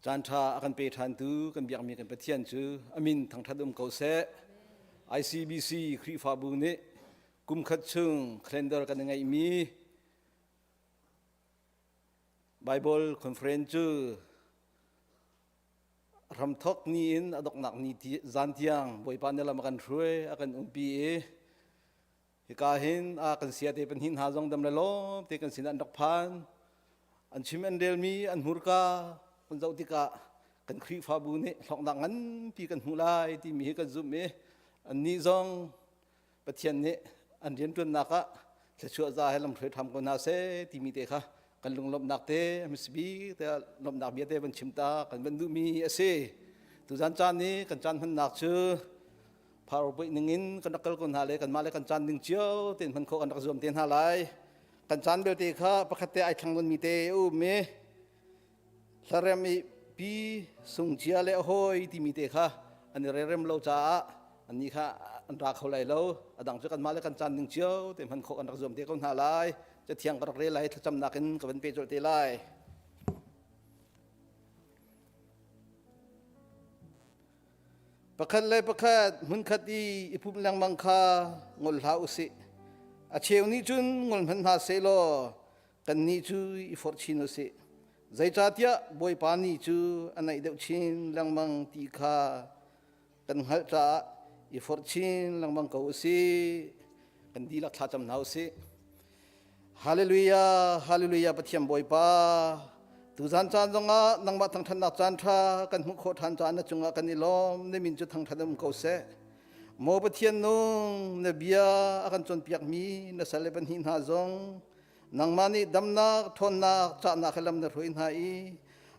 Caan ṭha a kan pe ṭhantu kan biakmi kan Pathian cu a min thangṭhat um ko seh. ICBC Khrihfabu nih kumkhat chung calendar kan i ngeihmi Bible Conference cu hramthok ni in a donghnak ni zan tiang Bawipa nih lam a kan hruai a kan umpi i Hika hin a kan sia te pahnih hna zong dam le lawm te kan sinah an rak phan. An chim an relmi an hmurka kan zoh tikah kan Khrihfabu nih hlawknak nganpi kan hmuh lai timi hi kan zumh i annih zong Pathian nih an rianṭuannak ah thluachuah za he lamhruai ṭham ko hna seh timi te kha kan lunglawmhnak te a hmasa bik te lawmhnak bia te van chim ta kan van duhmi a si. Tuzan caan i kan caan hmannak cu Pharo ning in kan rak kal ko hna le kanmah le kan caan ding cio tein hman khawh kan rak zuam te hna lai. Kan caan belte kha pakhat te ai thlang mi te um i hlarem i pi sungcia le hawi timi te kha an i rerem lo caah annih kha an ra kho lai lo. A dang cu kanmah le kan caan ding cio te hman khawh kan rak zuam te ko hna lai. Cathiang ka rak rel lai thlacamnak in ka van pe colh te lai. Pakhat le pakhat hmunkhat i i pumh lengmang kha ngol hlah u sih. A cheu nih cun ngol hmanh hna sehlaw kannih cu i forh chin u sih. Zeicahtiah Bawipa ni cu a naih deuh chin lengmang ti kha kan hngalh caah i forh chin lengmang ko u sih. Kan dihlak thlacam hna u sih. Hallelujah, Hallelujah Pathian Bawipa. Tuzan caan zongah nangmah thangthatnak caan ṭha kan hmuh khawh ṭhan caan na cungah kan i lawm. Na min cu thangṭhat um ko seh. Maw Pathian nung, na bia a kan cawnpiakmi na sal le pahnih hna zong nangmah nih damnak, ṭhawnnak, cahnak he lam na hruai hna i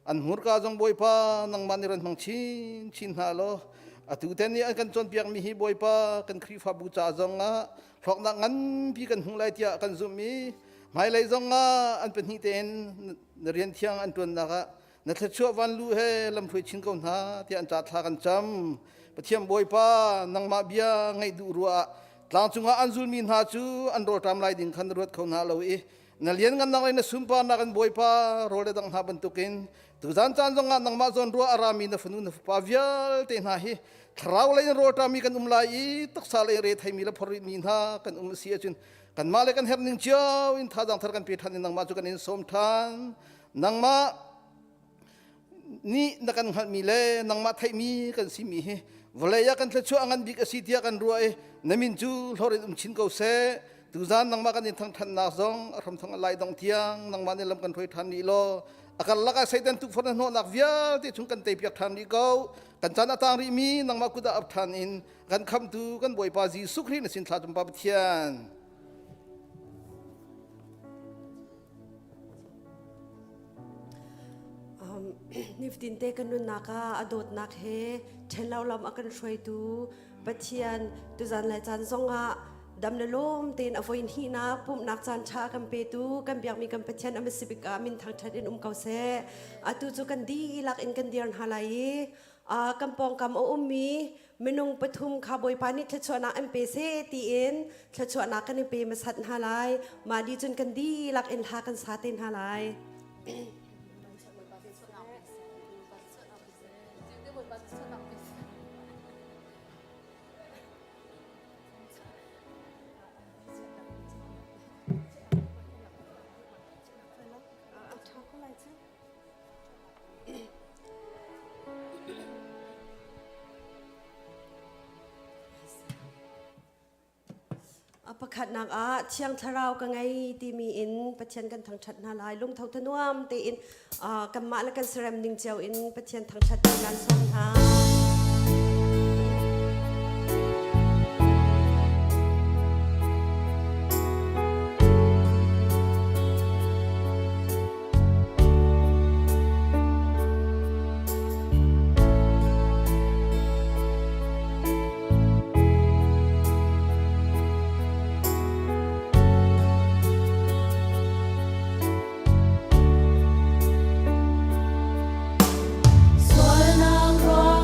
an hmurka zong Bawipa nangmah nih ron hmang chin chin hna law atu ten nih an kan cawnpiakmi hi Bawipa kan Khrihfabu ca zongah hlawknak nganpi kan hmuh lai tiah kan zumh i hmailei zongah an pahnih tein na rian thiang an ṭuannak ah na thluachuah vanlu he lamhruai chin ko hna tiah an ca thla kan cam. Pathian Bawipa nangmah bia ngaih duh ruah ah tlang cungah an zulmi hna cu an rawlṭam lai ding khan na ruat kho hna lo i na lianngannak le na sunparnak in Bawipa rawl le dang hna bantukin tuzan caan zongah nangmah zawn ruah a rami na fanu na fapa vialte hna hi thlarau lei in rawlṭami kan um lai i taksa lei re theimi le phorrihmi hna kan um a si ahcun kanmah le kan herh ning cio in thazaang thar kan pe ṭhan i nangmah cu kan in sawm ṭhan nangmah nih na kan hngalhmi le nangmah theihmi kan simi hi vawlei ah kan thluachuah a ngan bik a si tiah kan ruah i na min cu hlor in um chin ko seh tuzan nangmah kan in thangthannak zong a hramthong a lai dong tiang nangmah nih lam kan hruai ṭhan rih law a karlak ah Satan tukforh na hnawhnak vialte chung kan teipiak ṭhan rih ko kan caan a tang rihmi nangmah kut ah ap ṭhan in kan khamtu kan Bawipa Jesuh Khrih na sin thla tumpa Pathian Nifatin te kan nunnak ah a dawtnak he ṭhenlo lam a kan hruaitu Pathian tuzan lai caan zongah dam le lawm tein a voi hnihnak pumhnak caan ṭha a kan petu kan biakmi kan Pathian a misibik ah min thangṭhat in um ko seh. Atu cu kan dihlak in kan dir hna lai i kan pawngkam a ummi minung pathum kha Bawipa nih thluachuahnak an pe seh tiin thluachuahnak kan i pe hmasat hna lai. Mah dih cun kan dihlak in hla kan sa te hna lai. A pakhatnak ah Thiang Thlarau ka ngei timi in Pathian kan thangṭhat hna lai. Lungtho thanuam tein kanmah le kan serem ning cio in Pathian thangṭhat kan sawm hna. Sualnak ruang.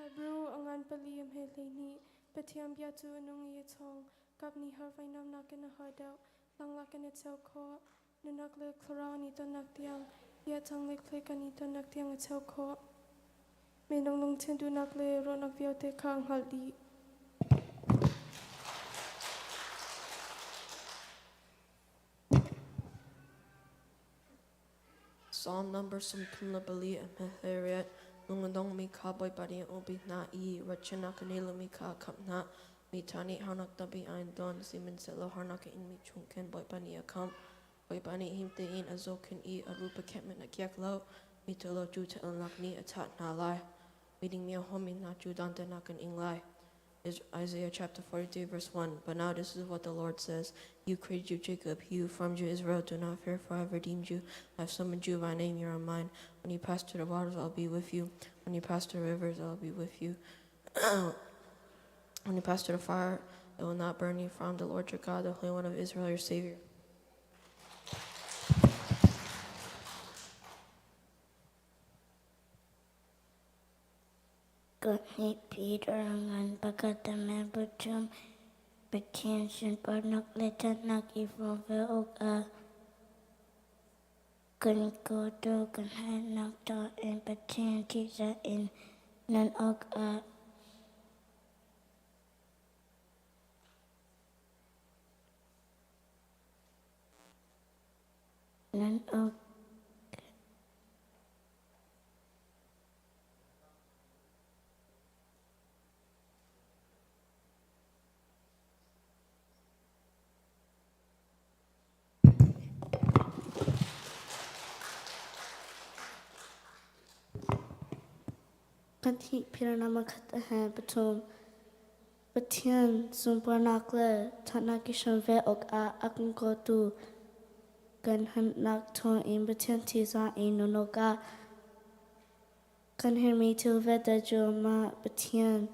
Hebru a ngan pali a hme 12. Pathian bia cu a nung i a chawng. Kap nih har vainam nakin a har deuh. Langlak in a cheu khawh. Nunak le thlarau an i tonnak tiang, biacang le khlek an i tonnak tiang a cheu khawh. Minung lungthin duhnak le ruahnak vialte kha a hngalh dih. Psalm number 34 a hme 18. Lung a dongmi kha Bawipa nih a umpi hna i ruahchannak a ngei lomi kha a khamh hna. Mi ṭha nih harnak tampi a in ton, sihmanhsehlaw harnak a inmi chung khin Bawipa nih a khamh. Bawipa nih him tein a zohkhenh i a ru pakhat hmanh a kiak lo. Mi ṭhalo cu ṭhatlonak nih a thah hna lai. Miding mi a huami hna cu dantatnak an ing lai. Isaiah chapter 43, verse 1. But now this is what the Lord says: You created you, Jacob, he who formed you, Israel, do not fear, for I have redeemed you. I have summoned you by name, you are mine. When you pass through the waters, I'll be with you. When you pass through the rivers, I'll be with you. When you pass through the fire, it will not burn you, for I am the Lord your God, the Holy One of Israel, your Savior. Kutni Peter ngan pakhat a pathum Pathian sunparnak le ṭhatnak i hrawm ve awkah kan kawtu kan harnak thawngin Pathian ṭihzah in nun awkah nun awk. Kan thihphiarnak khat a he pathum. Pathian sunparnak le ṭhatnak i hrawm ve awkah a kan kawltu kan hannak thawngin Pathian thizang in nun awkah kan herhmi thil vialte cu mah Pathian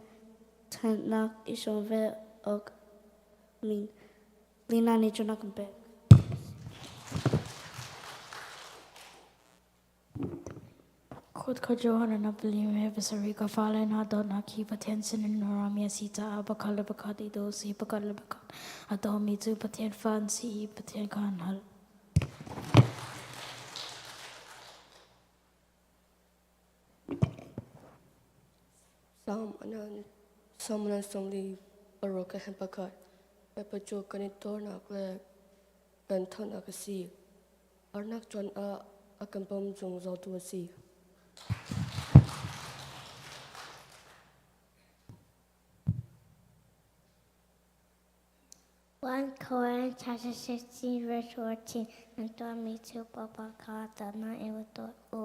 ṭhatnak i hrawm ve awk min lina nih cun a kan pek. Khutkhat Johan a palimi he pasarih ka fale hna dawtnak hi Pathian sinin a rami a si caah pakhat le pakhat i daw sih. Pakhat le pakhat a dawmi cu Pathian fa an si i Pathian kha an hngalh. Psalm anan Psalm anan 46 ka hen pakhat. Bawipa cu kan i dornak le kan thawnnak a si. Harnak caan ah a kan bawm zungzaltu a si. 1 Corinthians chapter 16 verse 14 Nan tuahmi cu Bawipa kha dawtnak in va tuah u.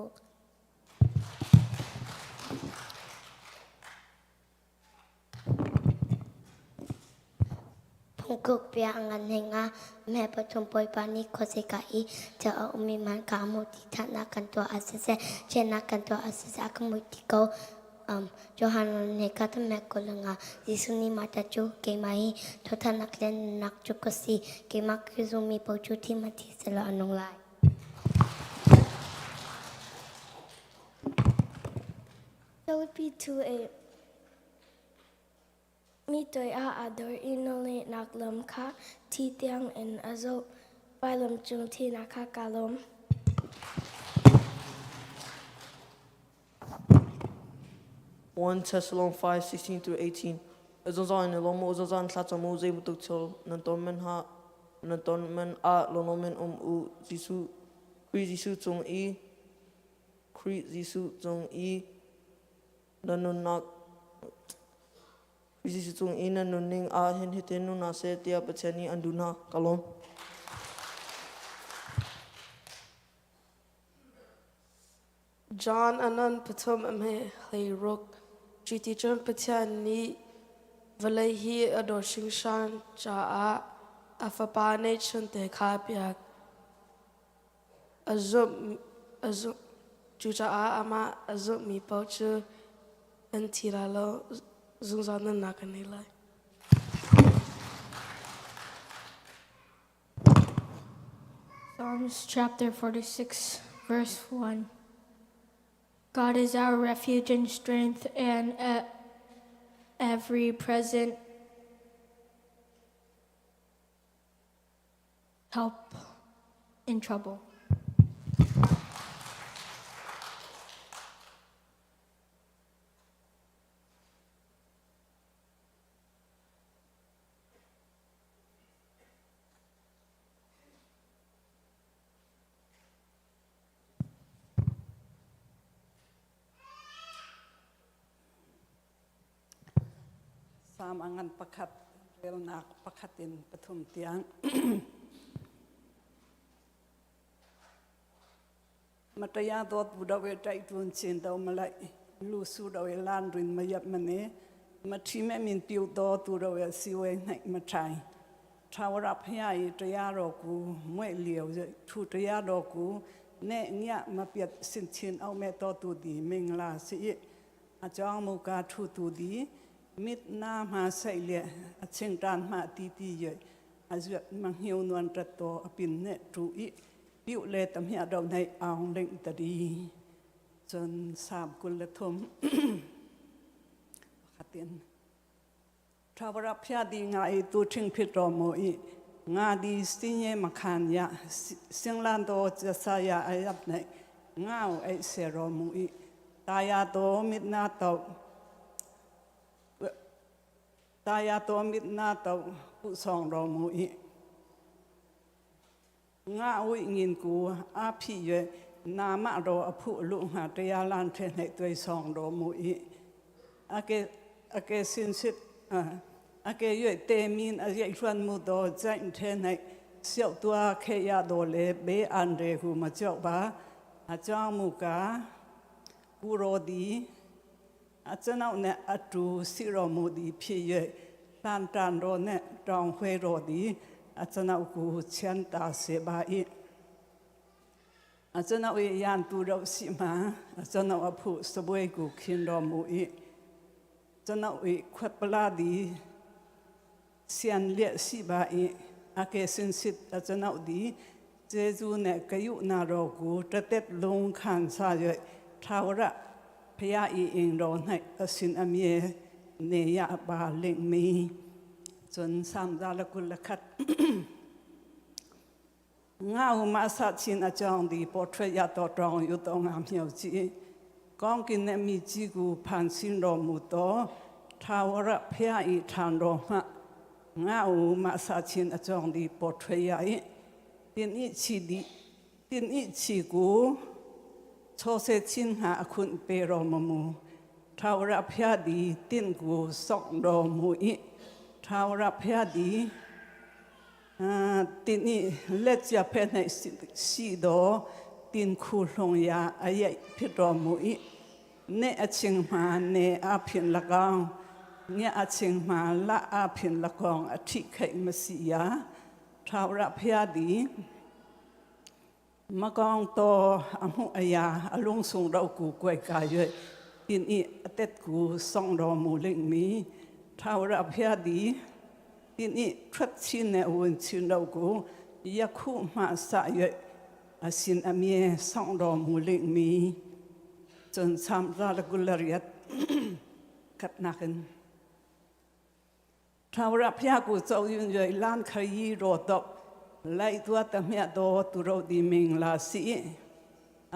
Phungkuk bia a ngan ning ah me pathum Bawipa nih khuazei i thil a ummi hmanh kha a hmuh ti thatnak kan tuah ah siseh, chiatnak kan tuah ah siseh a kan hmuh ti ko. Johan nih ka me kulung ah Jesuh nih Martha cu keimah hi thawthannak le nunnak cu ka si, keimah ka zummi paoh cu thi hmanh thi sehlaw a nung lai. That would be 2:8. Mi toiah aa dor i nawlngeihnak lam kha thi tiangin a zoh. Vailam cung thihnak kha kaa lawm. 1 Thessalonians 5, 16 through 18. Zungzal in i lawm u, zungzal in thlacam u, zei bantuk thil nan ton men ha nan ton men ah lunglawm in um u. Jesuh Khrih Jesuh cung i Khrih Jesuh cung i na nunnak Khrih Jesuh cung i na nunning ah hin hitin nun hna seh tiah Pathian nih an duh hna. Ka lawm. John anan pathum a hme 16. Cuticun Pathian nih vawlei hi a dawt hringhran caah a Fapa neihchunte kha a pek. A zumh, a zumh, cucaah amah a zumhmi paoh cu an thi lai lo, zungzal nunnak an ngei lai. Psalms chapter 46, verse 1. God is our refuge and strength and Every present help in trouble. Salm a ngan pakhat relnak pakhat in pathum tiang. Mataya dawt bu dawe tai tun chin do malai lu su dawe lan rin ma yap mane ma thi me min piu do tu dawe siwe nai ma thai ထာဝရဘုရား၏တရားတော်ကိုမွဲ့လျော်ထိုတရားတော်ကိုနဲ့ညမပြတ်စင်ချင်းအောင်မဲ့တော်သူသည်မင်္ဂလာရှိ၏အကြောင်းမူကားထိုသူသည်มิตรนามาใส่เลียอเชิงตานมาตีตีเยอาจมังเหียวนวลตะโตอปินเนตูอิปิวเลตำเหียดาวในอองเล็งตะดีจนสามกุลทมขัดเตียน ထာဝရဘုရားသည်ငါ၏သူထင်ဖြစ်တော်မူ၏ငါသည်စင်းရဲမခံရစင်လန်တော်ကျဆာရအယပ်၌ငါ့ကိုအိဆေတော်မူ၏တာယာတော်မိနာတော်တာယာတော်မိနာတော်ပူဆောင်တော်မူ၏ငါဝိညာဉ်ကိုအဖြစ်၍နာမတော်အဖို့လူငါတရားလမ်းထဲ၌တွေ့ဆောင်တော်မူ၏အကေအကေစင်စစ် အကယ်၍တေမင်းအရိရွှန်မှုသောကြိုင်ထဲ၌လျှောက်သွားခဲ့ရတော်လေဘေးအန္တရာယ်ဟုမကြောက်ပါအကြောင်းမူကားကိုရောဒီအကျွန်ုပ်နှင့်အတူစီတော်မူသည်ဖြစ်၍တန်တန်တော်နှင့်တောင်ခွဲတော်သည်အကျွန်ုပ်ကိုချမ်းသာစေပါ၏အကျွန်ုပ်၏ရန်သူတို့ရှိမှအကျွန်ုပ်အဖို့စပွဲကိုခင်းတော်မူ၏ကျွန်ုပ်၏ခွက်ပလာသည် ဆီယန်လက်စီပါ၏အကေစင်စစ်အကျွန်ုပ်သည်ဂျေဇုနှင့်ဂယုနာတော်ကိုတသက်လုံးခံစား၍ထာဝရဖျား၏အင်တော်၌အစဉ်အမြဲနေရပါလိမ့်မည်ဇွန်ဆမ်ဇာလကုလခတ်ငါဟုမဆတ်ချင်းအကြောင်းဒီပေါ်ထွက်ရတော်တောင်ယူတော်ငါမြောက်ကြည့်ကောင်းကင်နှင့်မိကြီးကိုဖန်ဆင်းတော်မူသောထာဝရဖျား၏ထံတော်မှ ငါဟုမဆတ်ချင်းအကြောင်းဒီပေါ်ထွက်ရ၏တင်းဤချီဒီတင်းဤချီကိုချောစေချင်းဟာအခုပေတော်မမူထာဝရဖျားသည်တင့်ကိုစောင့်တော်မူ၏ထာဝရဖျားသည်အာတင်းဤလက်ကြဖက်၌ရှိသောတင်းခုလှုံရာအယိတ်ဖြစ်တော်မူ၏နေအချင်းမှနေအဖြစ်၎င်း ညအချင်းမှလာအဖြစ်၎င်းအထိခိုက်မစီယာထာဝရဖျားသည်မကောင်းသောအမှုအရာအလုံးစုံတော့ကိုကြွယ်ကာ၍တင်းဤအသက်ကိုဆောင်တော်မူလိမ့်မည်ထာဝရဘုရားသည်တင်းဤထွက်ချင်းနှင့်ဝင်ချင်းတော့ကိုယခုမှစ၍အရှင်အမြဲဆောင်တော်မူလိမ့်မည်จนสามราลกุลริယတ်ကပ်နာကန် ထာဝရဘုရားကိုကြောက်ရွံ့၍လမ်းခရီးတော်တော့လိုက်သွားတမြတ်တော်သူတို့ဒီမင်္ဂလာစီ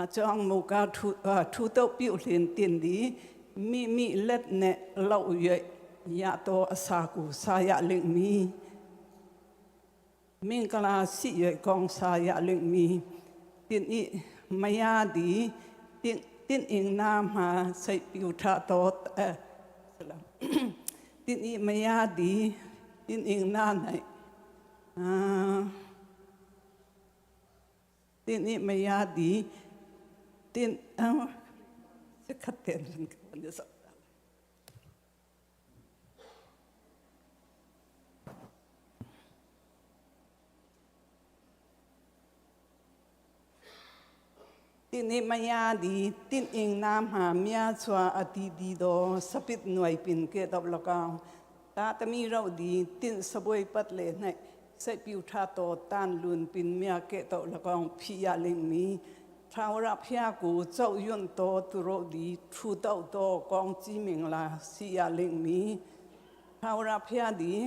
အကြောင်းမူကားထူထူတော့ပြုလင်တင်သည်မိမိလက်နဲ့လောက်၍ရတော်အစာကိုစားရလိမ့်မည်မင်္ဂလာရှိ၍ကောင်းစားရလိမ့်မည်တင်ဤမယားသည်တင်တင်အင်နာမှာစိတ်ပြူထတော်အဲဆလာ တင်ဤမယားသည်တင်အင်နာ၌အာတင်ဤမယားသည်တင်အစခတ်တဲ့န်ကစ တင်းနေမယာဒီတင်းအင်နာမမြာချွာအတီဒီတော့စပစ်နွိုင်ပင်ကေတော့လကောင်တာတမီရောဒီတင်းစပွေပတ်လေ၌စိတ်ပြူထတော်တန်လွန်ပင်မြကေတော့လကောင်ဖီရလိမ့်မီ ထာဝရဘုရားကိုကြောက်ရွံ့သောသူတို့သည်ထူတောက်သောကောင်းကြီးမင်္ဂလာရှိရလိမ့်မည်ထာဝရဘုရားသည်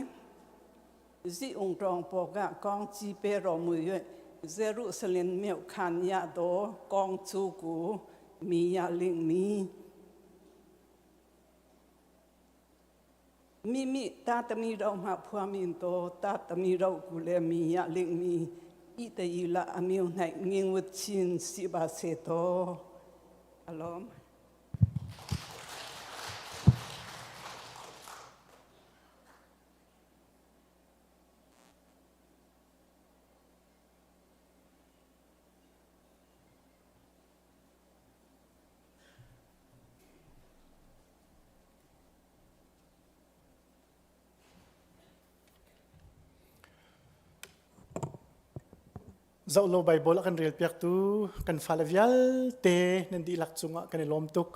ဇိအုံတောင်ပေါ်ကကောင်းကြီးပေးတော်မူ၍ဇေရုရှလင်မြို့ခံရသောကောင်းကျိုးကိုမြင်ရလိမ့်မည်မိမိသားသမီးတို့မှဖွားမြင်သောသားသမီးတို့ကိုလည်းမြင်ရလိမ့်မည်ဣသရေလအမျိုး၌ငြိမ်ဝတ်ခြင်းရှိပါစေသောအလုံး Zoh lo Bible a kan rel piaktu kan fale vialte nan dihlak cungah kan i lawm tuk.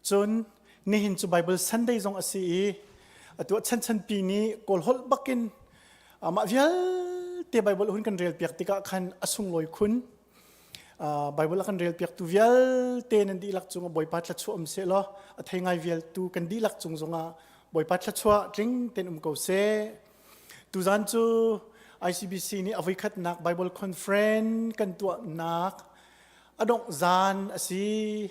Cun nihin cu Bible Sunday zong a si i atu ah chanchan pi nih Kawl holh bakin amah vialte Bible hun kan rel piak tikah khan a sunglawi khun. Bible a kan rel piaktu vialte nan dihlak cungah Bawipa thluachuah um seh law a thei ngai vialtu kan dihlak cung zongah Bawipa thluachuah tling tein um ko seh. Tuzan cu ICBC nih a voikhatnak Bible Conference kan tuahnak a dongh zan a si.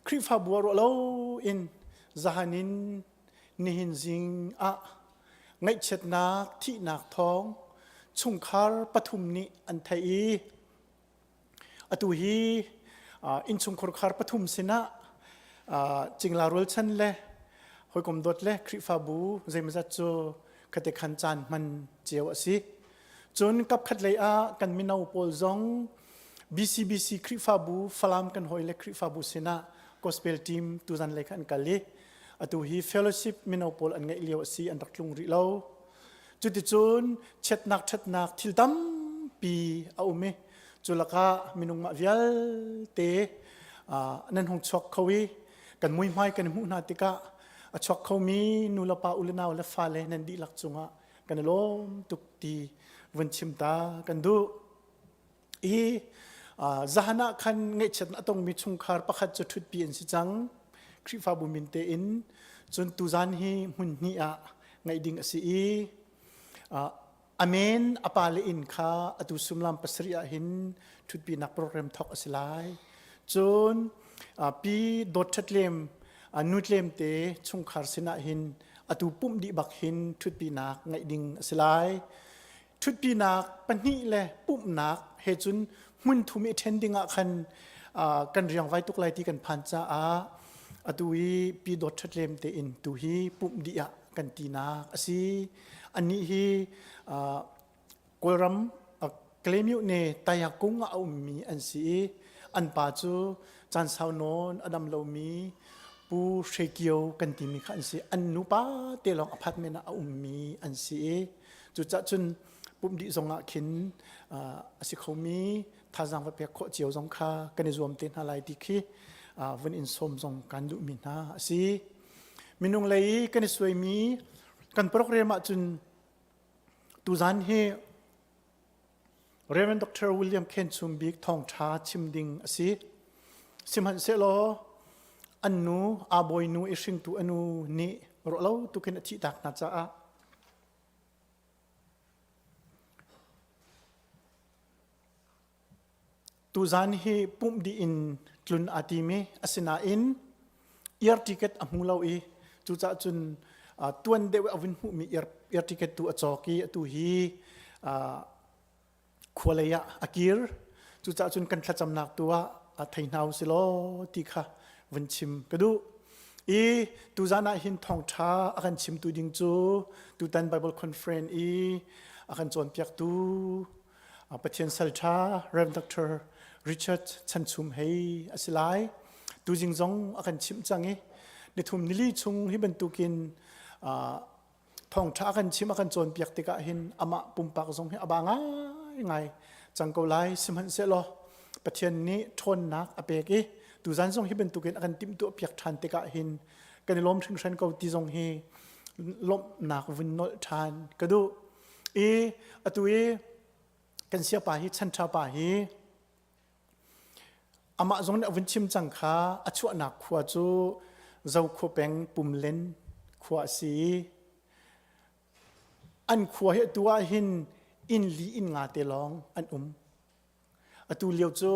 Khrihfabu ah ruah lo in zahan in nihin zing ah ngaihchiatnak thihnak thawng chungkhar pathum nih an theih i atu hi innchungkhar khar pathum sinah cingla rualchan le hawikom dawt le Khrihfabu zeimawzat cu khate khan caan hman cio a si. Cun kapkhat lei ah kan mino pawl zong BCBC Khrihfabu Falam kan hawi le Khrihfabu sinah gospel team tuzan lei kha an kal i atu hi fellowship mino pawl an ngeih lio a si an rak tlung rih lo. Cuticun chiatnak ṭhatnak thil tampi a um i cu lakah minung mah vialte nan hung chuak kho i kan muihmai kan hmuh hna tikah a chuak khomi nu le pa u le nau le fale nan dihlak cungah kan i lawm tuk ti vun chim ta kan duh. I zahan ah khan ngaihchiat a tongmi chungkhar pakhat cu ṭhutpi an si cang. Khrihfabu min tein cun tuzan hi hmun hnih ah ngaih ding a si i amen a pa le inn kha atu sumlam pasarih ah hin ṭhutpinak program thawk a si lai. Cun pi dawt ṭhatlem nu tlem te chungkhar sinah hin atu pumh dih bak hin ṭhutpinak ngaih ding a si lai. Ṭhutpinak pahnih le pumhnak he cun hmun thum i ṭhen ding ah khan kan riangvai tuk lai ti kan phan caah atu i pi dawt ṭhatlem tein tu hi pumh dih ah kan tinak a si. Anih hi Kawlram Kalaymyo ne Tayakung ah a ummi an si i an pa cu caan sau nawn a dam lomi Pu Hre Kio kan timi kha an si. An nupa te lawng apartment ah a ummi an si i Cucah cun pumh dih zong ah khin a si khomi thazaang va pek khawh cio zong kha kan i zuam te hna lai ti khi vun in sawm zong kan duhmi hna a si. Minung lei i kan i suaimi kan program ah cun tuzan hi Reverend Dr. William Khen Chum Bik thawngṭha chim ding a si. Sihmanhsehlaw an nu aa bawinu i hringtu a nu nih ruah lo tukin a thihtak hna caah Tuzaan hi pumh dih in tlun aa tim i asinain ear ticket a hmu lo i cucaah cun tuan deuh a vun hmuhmi ear ticket tu a cawk i atu hi khua lei ah a kir. Cucaah cun kan thlacamnak tu ah thei hna u si law ti kha vun chim ka duh. I tuzaan ah hin thawngṭha a kan chimtu ding cu tutan Bible Conference i a kan cawnpiaktu Pathian salṭha Rev. Dr. Richard Chanchum hei a si lai. Tuzing zong a kan chimh cang i nithum nili chung hi bantukin thawngṭha a kan chim a kan cawnpiak tikah hin amah pumpak zong hi a ba ngaingai cang ko lai sihmanhsehlaw Pathian nih ṭhawnnak a pek i tuzan zong hi bantukin a kan timhtuah piak ṭhan tikah hin kan i lawm hringhran ko ti zong hi lawmhnak vun nolh ṭhan ka duh i atu i kan siapa hi chanṭha pa hi. Amah zong nih a vun chim cang kha a chuahnak khua cu Zokhua peng Pumlen khua a si i an khua hi atu ah hin inn li inn nga te lawng an um. Atu lio cu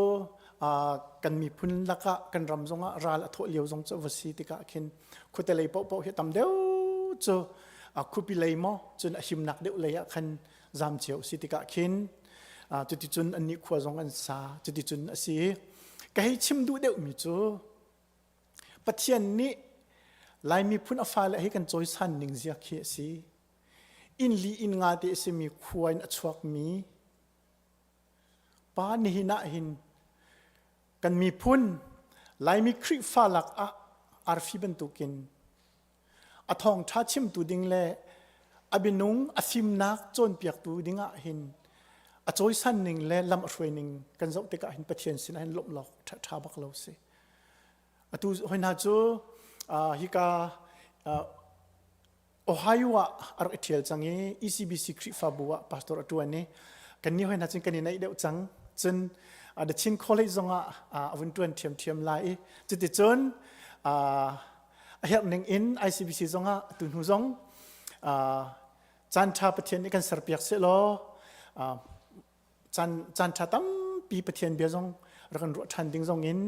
kan miphun lakah kan ram zongah ral a thawh lio zong cu va si tikah khin khuate lei paohpaoh hi tam deuh cu khuapi lei maw cun a himnak deuh lei ah khan zam cio si tikah khin cuticun annih khua zong an sa cuticun a si. Ka hei chim duh deuhmi cu Pathian nih Lai miphun a fale hi kan cawisan ning zia khi a si. Inn li inn nga te a simi khua in a chuakmi Pa nihin ah hin kan miphun Laimi Khrihfa lak ah arfi bantukin a thawngṭha chimtu ding le a bianung a fimnak cawnpiaktu ding ah hin a cawisan ning le lam a hruai ning kan zoh tikah hin Pathian sinah hin lawmh lawk ṭha bak lo si. Atu hoi hna cu hika Ohio ah a rak i ṭhial cang i ECBC Khrihfabu ah pastor a ṭuan i kannih hoi hna cun kan i naih deuh cang. Cun The Chin College zongah a vun ṭuan ṭhiamṭhiam lai i cuticun a herh ning in ICBC zongah tu hnu zong caan ṭha Pathian nih kan serpiak sehlaw caan caan ṭha tampi Pathian bia zong rak kan ruah ṭhan ding zong in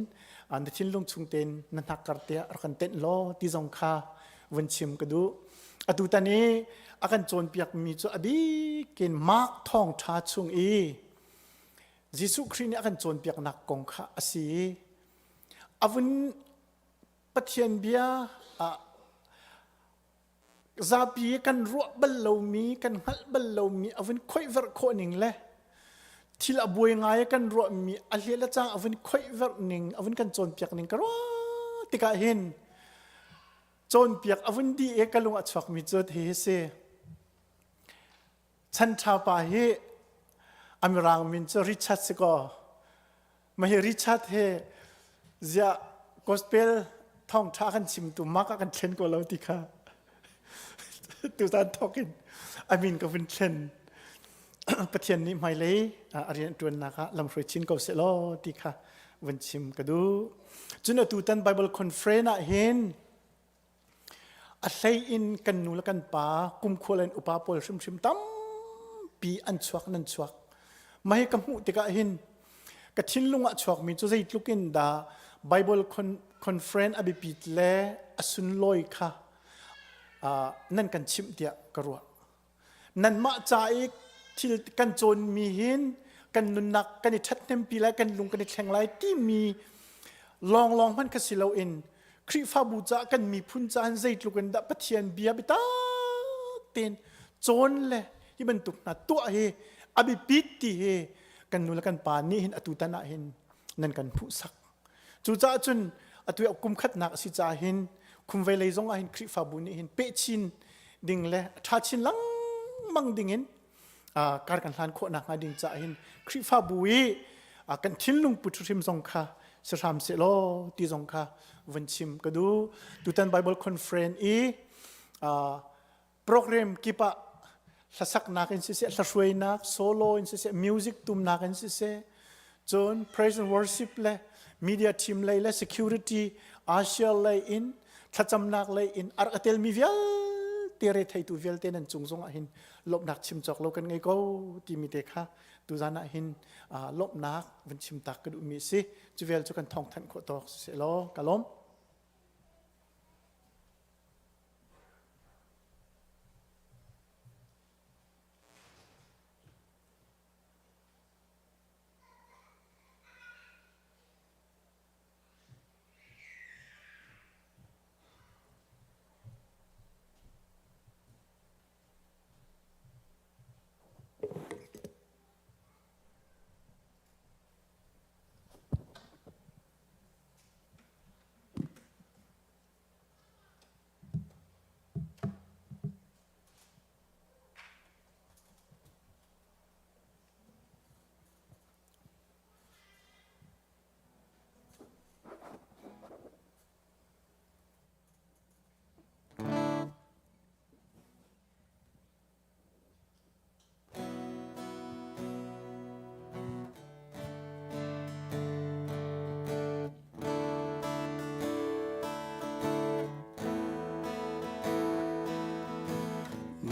na thinlung chung tein na hnakkar te ah rak kan tenh law ti zong kha vun chim ka duh. Atu tan i a kan cawnpiakmi cu a bikin Mark thawngṭha chung i Jesuh Khrih nih a kan cawnpiaknak kong kha a si i a vun Pathian bia ah Zapi kan ruah bal lomi, kan hngalh bal lomi a vun khoihverh khawh ning le thil a buai ngai kan ruahmi a hlial a cang a vun khoihverh ning, a vun kan cawnpiak ning ka ruah tikah hin cawnpiak a vun dih i ka lung a chuakmi cu hi hi si. Chan ṭha pa hi a mirang min cu Richard si kaw mah hi Richard hi ziah gospel thawngṭha kan chimtu mak ah kan thlen ko lo ti kha tuzan thawk in a min ka vun thlen. Pathian nih hmailei a rian ṭuannak ah lamhruai chin ko seh law ti kha vun chim ka duh. Cun atu tan Bible conference ah hin A hlei in kan nu le kan pa kumkhua le upa pawl hrimhrim tampi an chuak nan chuak. Mah hi ka hmuh tikah hin ka thinlung ah chuakmi cu zeitluk in dah Bible conference a biapit le a sunlawi kha nan kan chimh tiah ka ruah. Nanmah ca i thil kan cawnmi hin kan nunnak kan i ṭhathnempi lai, kan lung kan i thleng lai timi lawnglawng hmanh kha si loin Khrihfabu caah kan miphun caah zeitluk in dah Pathian bia biatak tein cawn le hi bantuk hna tuah hi a biapit ti hi kan nu le kan pa nih hin atu tan ah hin nan kan hmuhsak. Cucaah cun atu kum khatnak a si caah hin khumvei lei zong ah hin Khrihfabu nih hin peh chin ding le ṭha chin lengmang ding in kar kan hlan khawh nakhnga ding caah hin Khrihfabu i kan thinlung put hrim zong kha si hram seh law ti zong kha vun chim ka duh. Tutan Bible Conference i program kip ah hlasaknak in siseh hlahruainak solo in siseh music tumnak in siseh cun praise and worship le media team lei le security Asia lei in thlacamnak lei in a rak telmi vialte retheitu vialte nan cung zong ah hin lawmhnak chim cawk lo kan ngei ko timi te kha tuzan ah hin lawmhnak van chim tak ka duhmi a si cu vial cu kan thawngthanh khawh tawk siseh law ka lawm.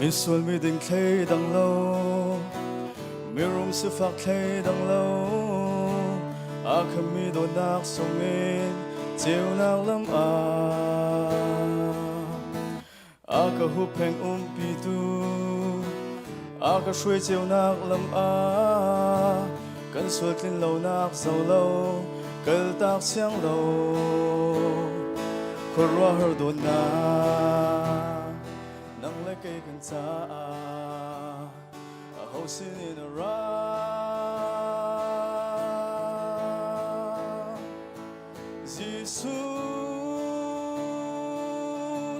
Misual miding thleidang lo, mirum sifak thleidang lo, a khammi dawtnak sungin ceunak lam ah a ka huppheng umpitu, a ka hruai ceunak lam ah kan sual tlin lonak zo lo, kaltak siang lo, khuaruahhar dawtnak. Nang le kei kan caah aho sinin a ra? Jesuh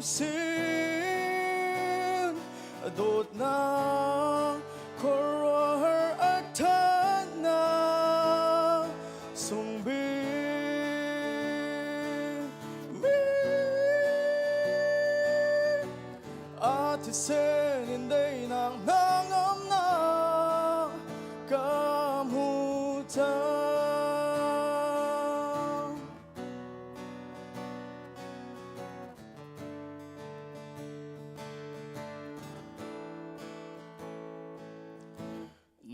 sin a dawtnak khuaruahhar a ṭhatnak sung bik mi a thisen in deinak hnangamnak ka hmu cang.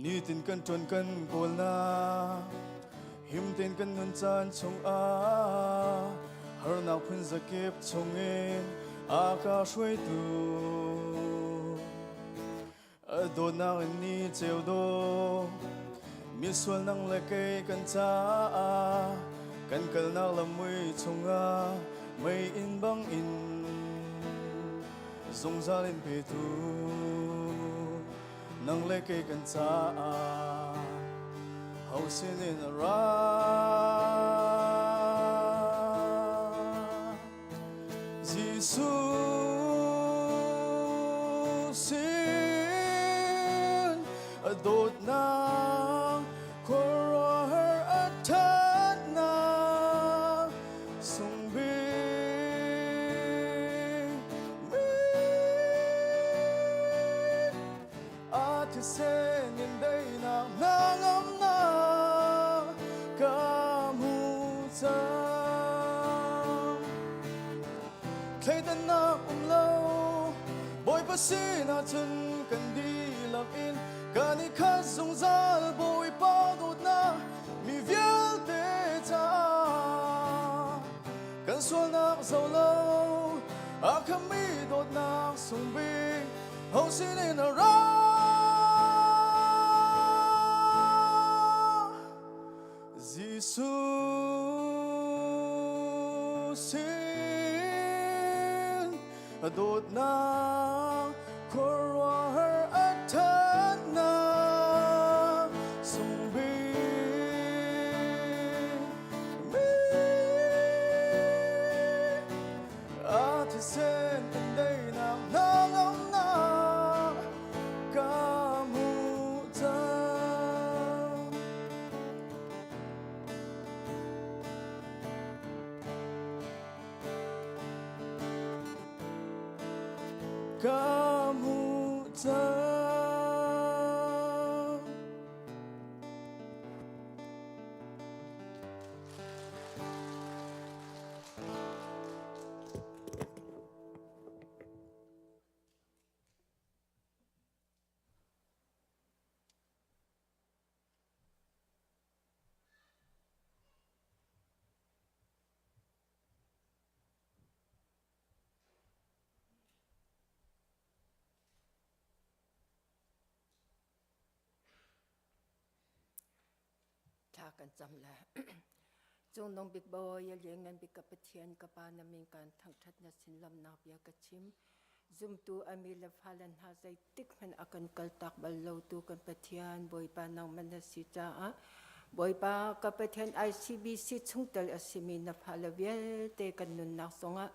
Nitin kan ṭuan kan kawlnak, him tein kan nun caan chungah, harnak phun zakip chungin a ka hruaitu. A dawtnak in ni ceu daw, misual nang le kei kan caah, kan kalnak lam mui chungah mei inn bang in zungzal in petu. Nang le kei kan caah ho sinin a ra? Jesuh sin a dawtnak khuaruahhar a ṭhatnak sung bik mi a thisen in daihnak hnangamnak ka hmu cang. Thleidannak um lo, Bawipa sinah cun kan dihlak in kan i khat zungzal Bawipa dawtnak mi vialte caah kan sualnak zo lo a khammi dawtnak sung bik ho sinin a ra Jesuh sin a dawtnak khuaruahhar a ṭhatnak sung bik mi a thisen in daihnak hnangamnak ka hmuh cang. Ka hmuh cang. Thla kan cam le Cungnung bik Bawi a lianngan bik ka Pathian ka Pa na min kan thangṭhat na sin lamnak bia ka chim. Zumtu a mi le fale hna zeitik hmanh a kan kaltak bal lotu kan Pathian Bawipa nangmah na si caah Bawipa ka Pathian ICBC chungtel a simi na fale vialte kan nunnak zongah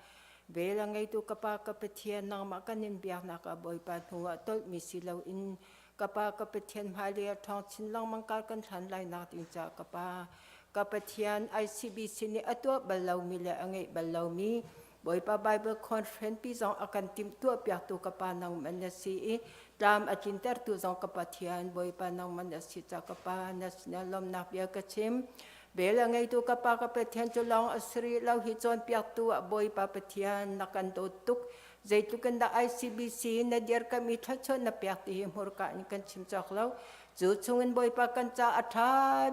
vel a ngeitu ka Pa ka Pathian nangmah kan in biaknak ah Bawipa hnu ah tolhmi si loin ka Pa ka Pathian hmailei ah ṭhawng chin lengmang kar kan hlan lai nak ding caah ka Pa ka Pathian ICBC nih a tuah bal lomi le a ngeih bal lomi Bawipa Bible Conference pi zong a kan timhtuah piaktu ka Pa nangmah na si i tlam a tlintertu zong ka Pathian Bawipa nangmah na si ca ka Pa na sinah lawmnak bia ka chim. Bel a ngeitu ka Pa ka Pathian cu lawng a si rih lo hi cawnpiaktu ah Bawipa Pathian na kan dawt tuk. Zeitluk in dah ICBC na dirkamh i thluachuah na pek ti hi hmurka in kan chim cawk lo. Cu chungin Bawipa kan ca a ṭha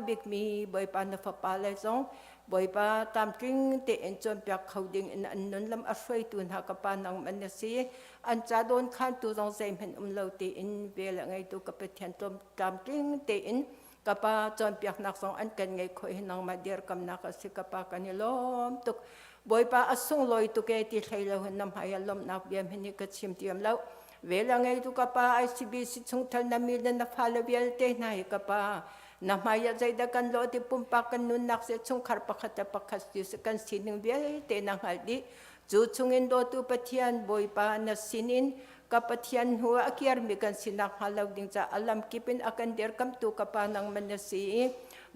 bikmi Bawipa na fapa le zong Bawipa tlamtling tein cawnpiak kho ding in an nun lam a hruaitu hna ka pa nangmah na si. An ca dawn khantu zong zeihmanh um lo tein vel a ngeitu ka Pathian tlamtling tein ka pa cawnpiaknak zong an kan ngei khawh hi nangmah dirkamnak a si ka pa kan i lawm tuk. Bawipa a sunglawi tuk e ti hlei lo hin na hmai ah lawmhnak bia hin hi ka chim tiam lo. Vel a ngeitu ka pa ICBC chungthal na mi le na fale vialte hna hi ka pa na hmai ah zeidah kan lawh ti pumpak kan nunnak se chungkhar pakhat le pakhat ti kan sining vialte na hngalh dih. Cu chungin dawtu Pathian Bawipa na sinin ka Pathian hnu ah a kirmi kan sinak hnga lo ding caah a lam kip in a kan dirkamtu ka Pa nangmah na si i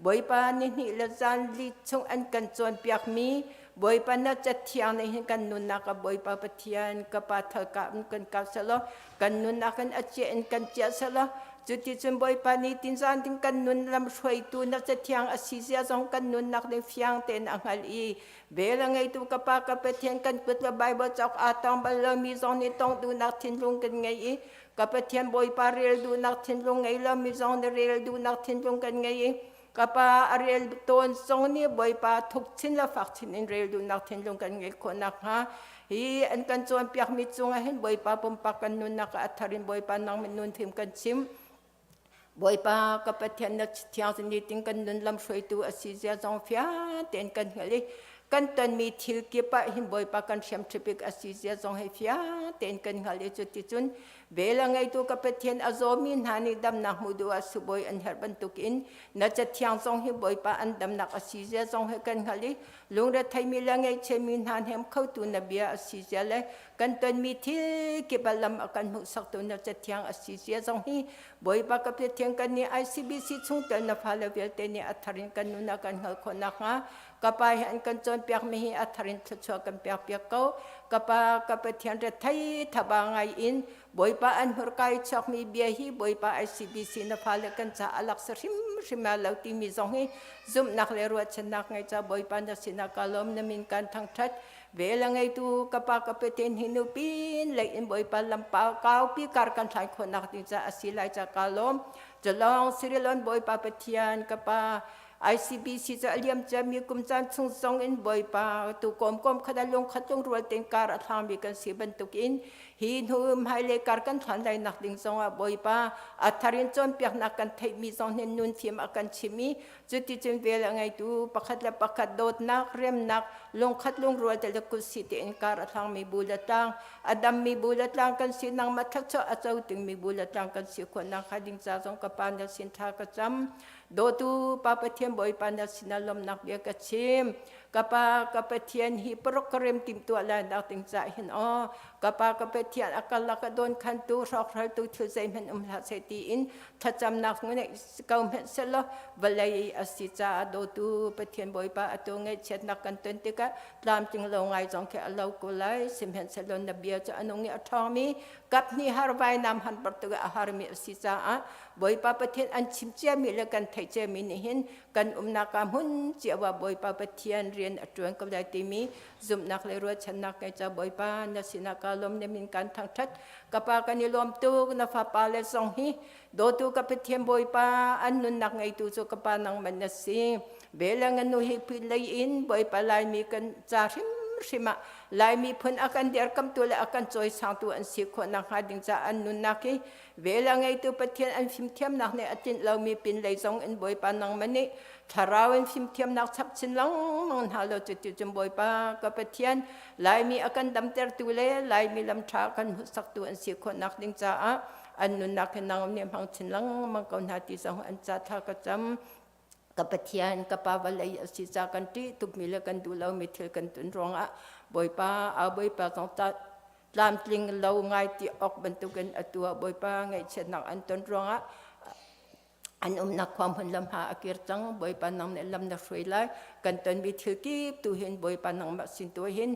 Bawipa ni hnih le zan li chung an kan cawnpiakmi Bawipa na cathiang nih hin kan nunnak ah Bawipa Pathian ka Pa thalka in kan kau selaw kan nunnak in a ciah in kan ciah selaw cuticun Bawipa nih tinzan ding kan nun lam hruaitu na cathiang a si zia zong kan nunnak ding fiang tein a hngalh i Vel a ngeitu ka pa ka Pathian kan kut le Bible cauk aa tong bal lomi zong nih tong duhnak thinlung kan ngei i ka Pathian Bawipa rel duhnak thinlung ngei lomi zong nih rel duhnak thinlung kan ngei i ka pa a rel tawn zong nih Bawipa thuk chin le fak chin in rel duhnak thinlung kan ngeih khawh nakhnga hi an kan cawnpiakmi cungah hin Bawipa pumpak kan nunnak ah a thar in Bawipa nang min nun fim kan chim Bawipa ka Pathian na thiang nitin kan nun lam hruaitu a si zia zong fiang tein kan hngalh i kan tonmi thil kip ah hin Bawipa kan hriam ṭhipik a si zia zong hei fiang tein kan hngalh i cuticun vel a ngeitu ka Pathian a zawmi hna nih damnak hmuh duh ah sibawi an herh bantukin na cathiang zong hi Bawipa an damnak a si zia zong hi kan hngalh i lungretheimi le ngaihchiami hna hnem khotu na bia a si zia le kan tonmi thil kip ah lam a kan hmuhsaktu na cathiang a si zia zong hi Bawipa ka Pathian kan nih ICBC chungtel na fale vialte nih a thar in kan nun a kan hngalh khawh nakhnga ka pa hi an kan cawnpiak mi hi a thar in thluachuah kan pek piak ko ka pa ka Pathian rethei thaba ngai in Bawipa an hmurka i chuakmi bia hi Bawipa ICBC na fale kan ca a laksa hrimhrim a lo timi zong hi zumhnak le ruahchannak ngei ca Bawipa na sinah ka lawm na min kan thangthat Vel a ngeitu ka pa ka peten hi nupin lei in Bawipa lampa kaupi kar kan thlai khawhnak ding ca a si lai ca ka lawm. Culawng Sirilon Bawipa Pathian ka pa ICBC cu a liam ciami kum caan chung zong in Bawipa tu kawm kawm khat a lung khat lung rual tein kar a thlangmi kan si bantukin hi hnu hmailei kar kan thlan lai nak ding zong ah Bawipa a thar in cawnpiaknak kan theihmi zong hin nun fim a kan chim i Cuticun vel a ngeitu pakhat le pakhat dawtnak, remnak, lungkhat lungrual te le kutsi tein kar a thlangmi bu le tlang, a dammi bu le tlang kan si, nangmah thluachuah a co dingmi bu le tlang kan si khawhnak hnga ding ca zong ka Pa na sin thla ka cam. Dawtu Pa Pathian Bawipa na sinah lawmhnak bia ka chim. Ka Pa ka Pathian hi paruk ka rem timhtuah lai nak ding ca hin aw ka Pa ka Pathian a karlak a dawn khantu hrawkhraltu thil zeihmanh um hlah seh tiin thlacamnak ngeih ko hmanh sehlaw vawlei a si caah dawtu Pathian Bawipa atu ngaihchiatnak kan ton tikah tlamtling lo ngai zong khi a lo ko lai sihmanhsehlaw na bia cu a nung i a ṭhawngmi kaphnih har vainam han bantuk a harmi a si caah Bawipa Pathian an chim ciami le kan theih ciami nih hin kan umnak ah hmun cio ah Bawipa Pathian rian a ṭuan ko lai timi zumhnak le ruahchannak ngei ca Bawipa na sinah ka lawm na min kan thangṭhat ka pa kan i lawm tuk na fapa le zong hi dawtu ka Pathian Bawipa an nunnak ngeitu cu ka pa nangman na si bela nganu hi pin lei in Bawipa Laimi kan ca hrimhrim ah Laimi phun a kan dirkamtu le a kan cawisangtu an si khawh nakhnga ding ca an nunnak hi vel a ngeitu Pathian an fimthiamnak nih a tlinh lomi pin lei zong in Bawipa nangmah nih thlarau in fimthiamnak chap chin lengmang hna law cuti cun Bawipa ka Pathian Laimi a kan damtertu le Laimi lam ṭha kan hmuhsaktu an si khawhnak ding caah an nunnak hi nang nih hmang chin lengmang ko hna ti zong an ca thla ka cam ka Pathian ka pa vawlei a si ca kan ṭih tukmi le kan duh lomi thil kan tun ruangah Bawipa a Bawipa zong tlamtling lo ngai ti awk bantukin atu ah Bawipa ngaihchiatnak an ton ruangah an umnak khua hmun lam ha a kir cang Bawipa nang nih lam na hruai lai kan tonmi thil kip tu hin Bawipa nangmah sin tu hin.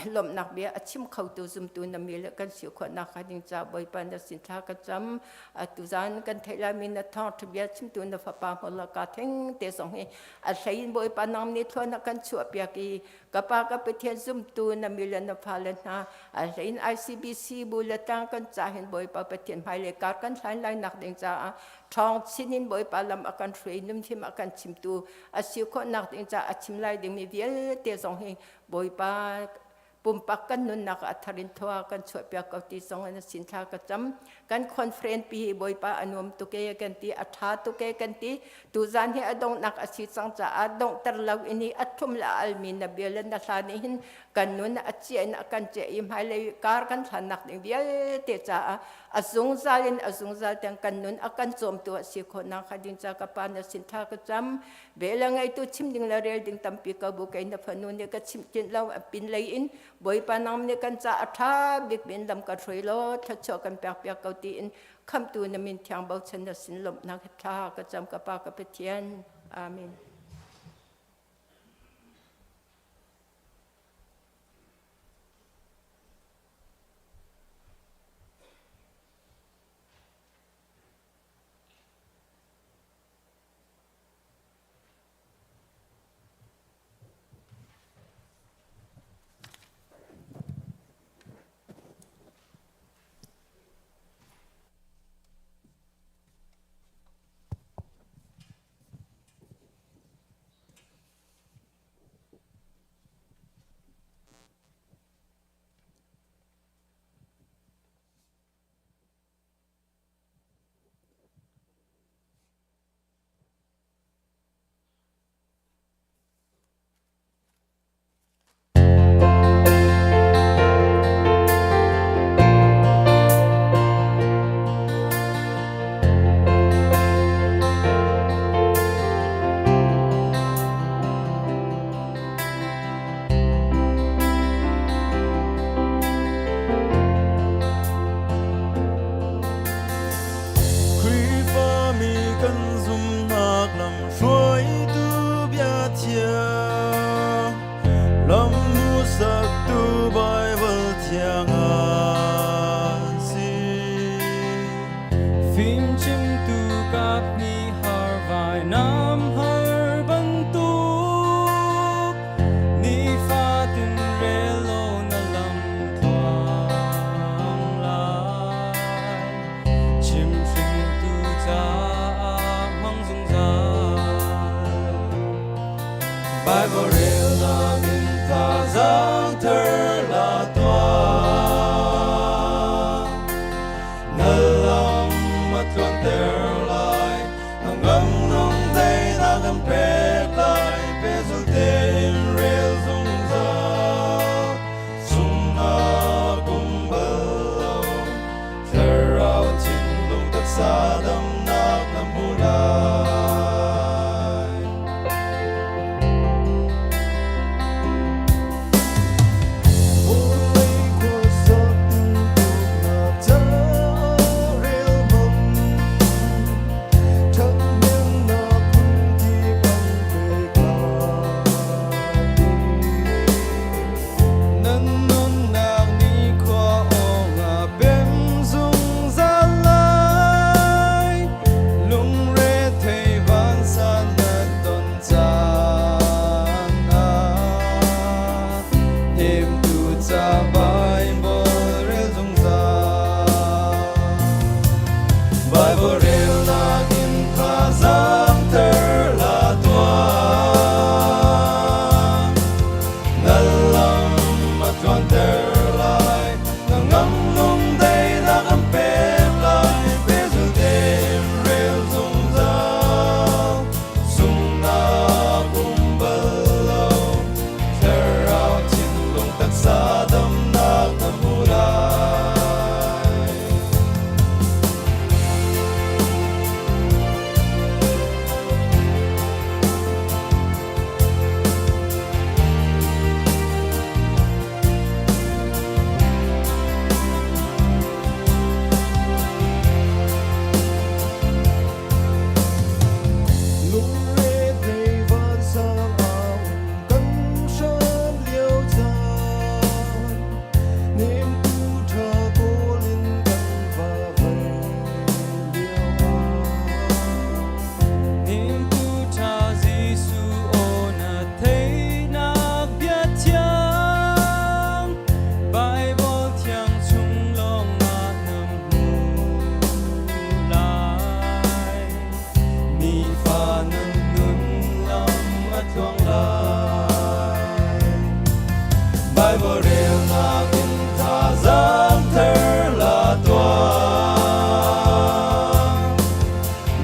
Lawmhnak bia a chim khotu zumtu na mi le kan si khawhnak hnga ding ca Bawipa na sin thla ka cam. Atu zan kan theih laimi na thawngṭha bia chimtu na fapa hmurla theng te zong hi a hlei in Bawipa nang nih thluan a kan chuahpiak i ka pa ka Pathian zumtu na mi le na fale hna a hlei in ICBC bu le tlang kan ca hin Bawipa Pathian hmailei kar kan hlan lai nak ding caah ṭhawng chin in Bawipa lam a kan hruai nunhim a kan chimtu a si khawhnak ding caah a chim lai dingmi vialte zong hi Bawipa pumpak kan nunnak ah a thar in thua kan chuahpiak ko ti zong in a sin thla ka cam. Kan conference pi hi Bawipa a nuam tuk e kan ti, a ṭha tuk e kan ti. Tuzan hi a donghnak a si cang caah donghter lo in hi a thum le a almi na bia le na hla nih hin kan nun a cia in a kan ciah i hmailei kar kan hlannak ding vialte caah a zungzal in a zungzal tiang kan nun a kan cawmtu a si khawh nakhnga ding ca ka pa na sin thla ka cam. Bela ngeitu chim ding le rel ding tampi ko bu kei na fanu nih ka chimh tin lo a pin lei in Bawipa nang nih kan ca a ṭha bik min lam ka hruai law thluachuah kan pek piak ko tiin khamhtu na min thiang bochan na sin lawmhnak thla ka cam ka pa ka Pathian. Amen. Khrihfami kan zumhnak lam hruaitu bia thiang lam hmuhsaktu Baibal thiang an si. Fimchimtu kap nih har vainam har bantuk nifatin rel law na lam tluang lai. Chimhringtu caah hmang zungzal. Bible relnak in thazaang thar la tuah. Na lam a tluanter lai, na ngam nung teinak an pek lai, pehzulh tein rel zungzal. Sunghnak um bal lo, thlarau thinlung taksa damnak na hmu lai. Vawlei khuasak tintuknak caah rel hmang, ṭhathnemnak phunkip an pek lai. Nan nunnak nikhua awng ah pem zungzal lai, lungrethei vansan na ton caan ah hnemtu ca Baibal rel zungzal. Baibal relnak in thazaang thar la tuah. Na lam a tluanter lai, na ngam nung daihnak an pek lai, pehzulh tein rel zungzal. Sunghnak um bal lo, thlarau thinlung taksa damnak na hmu lai.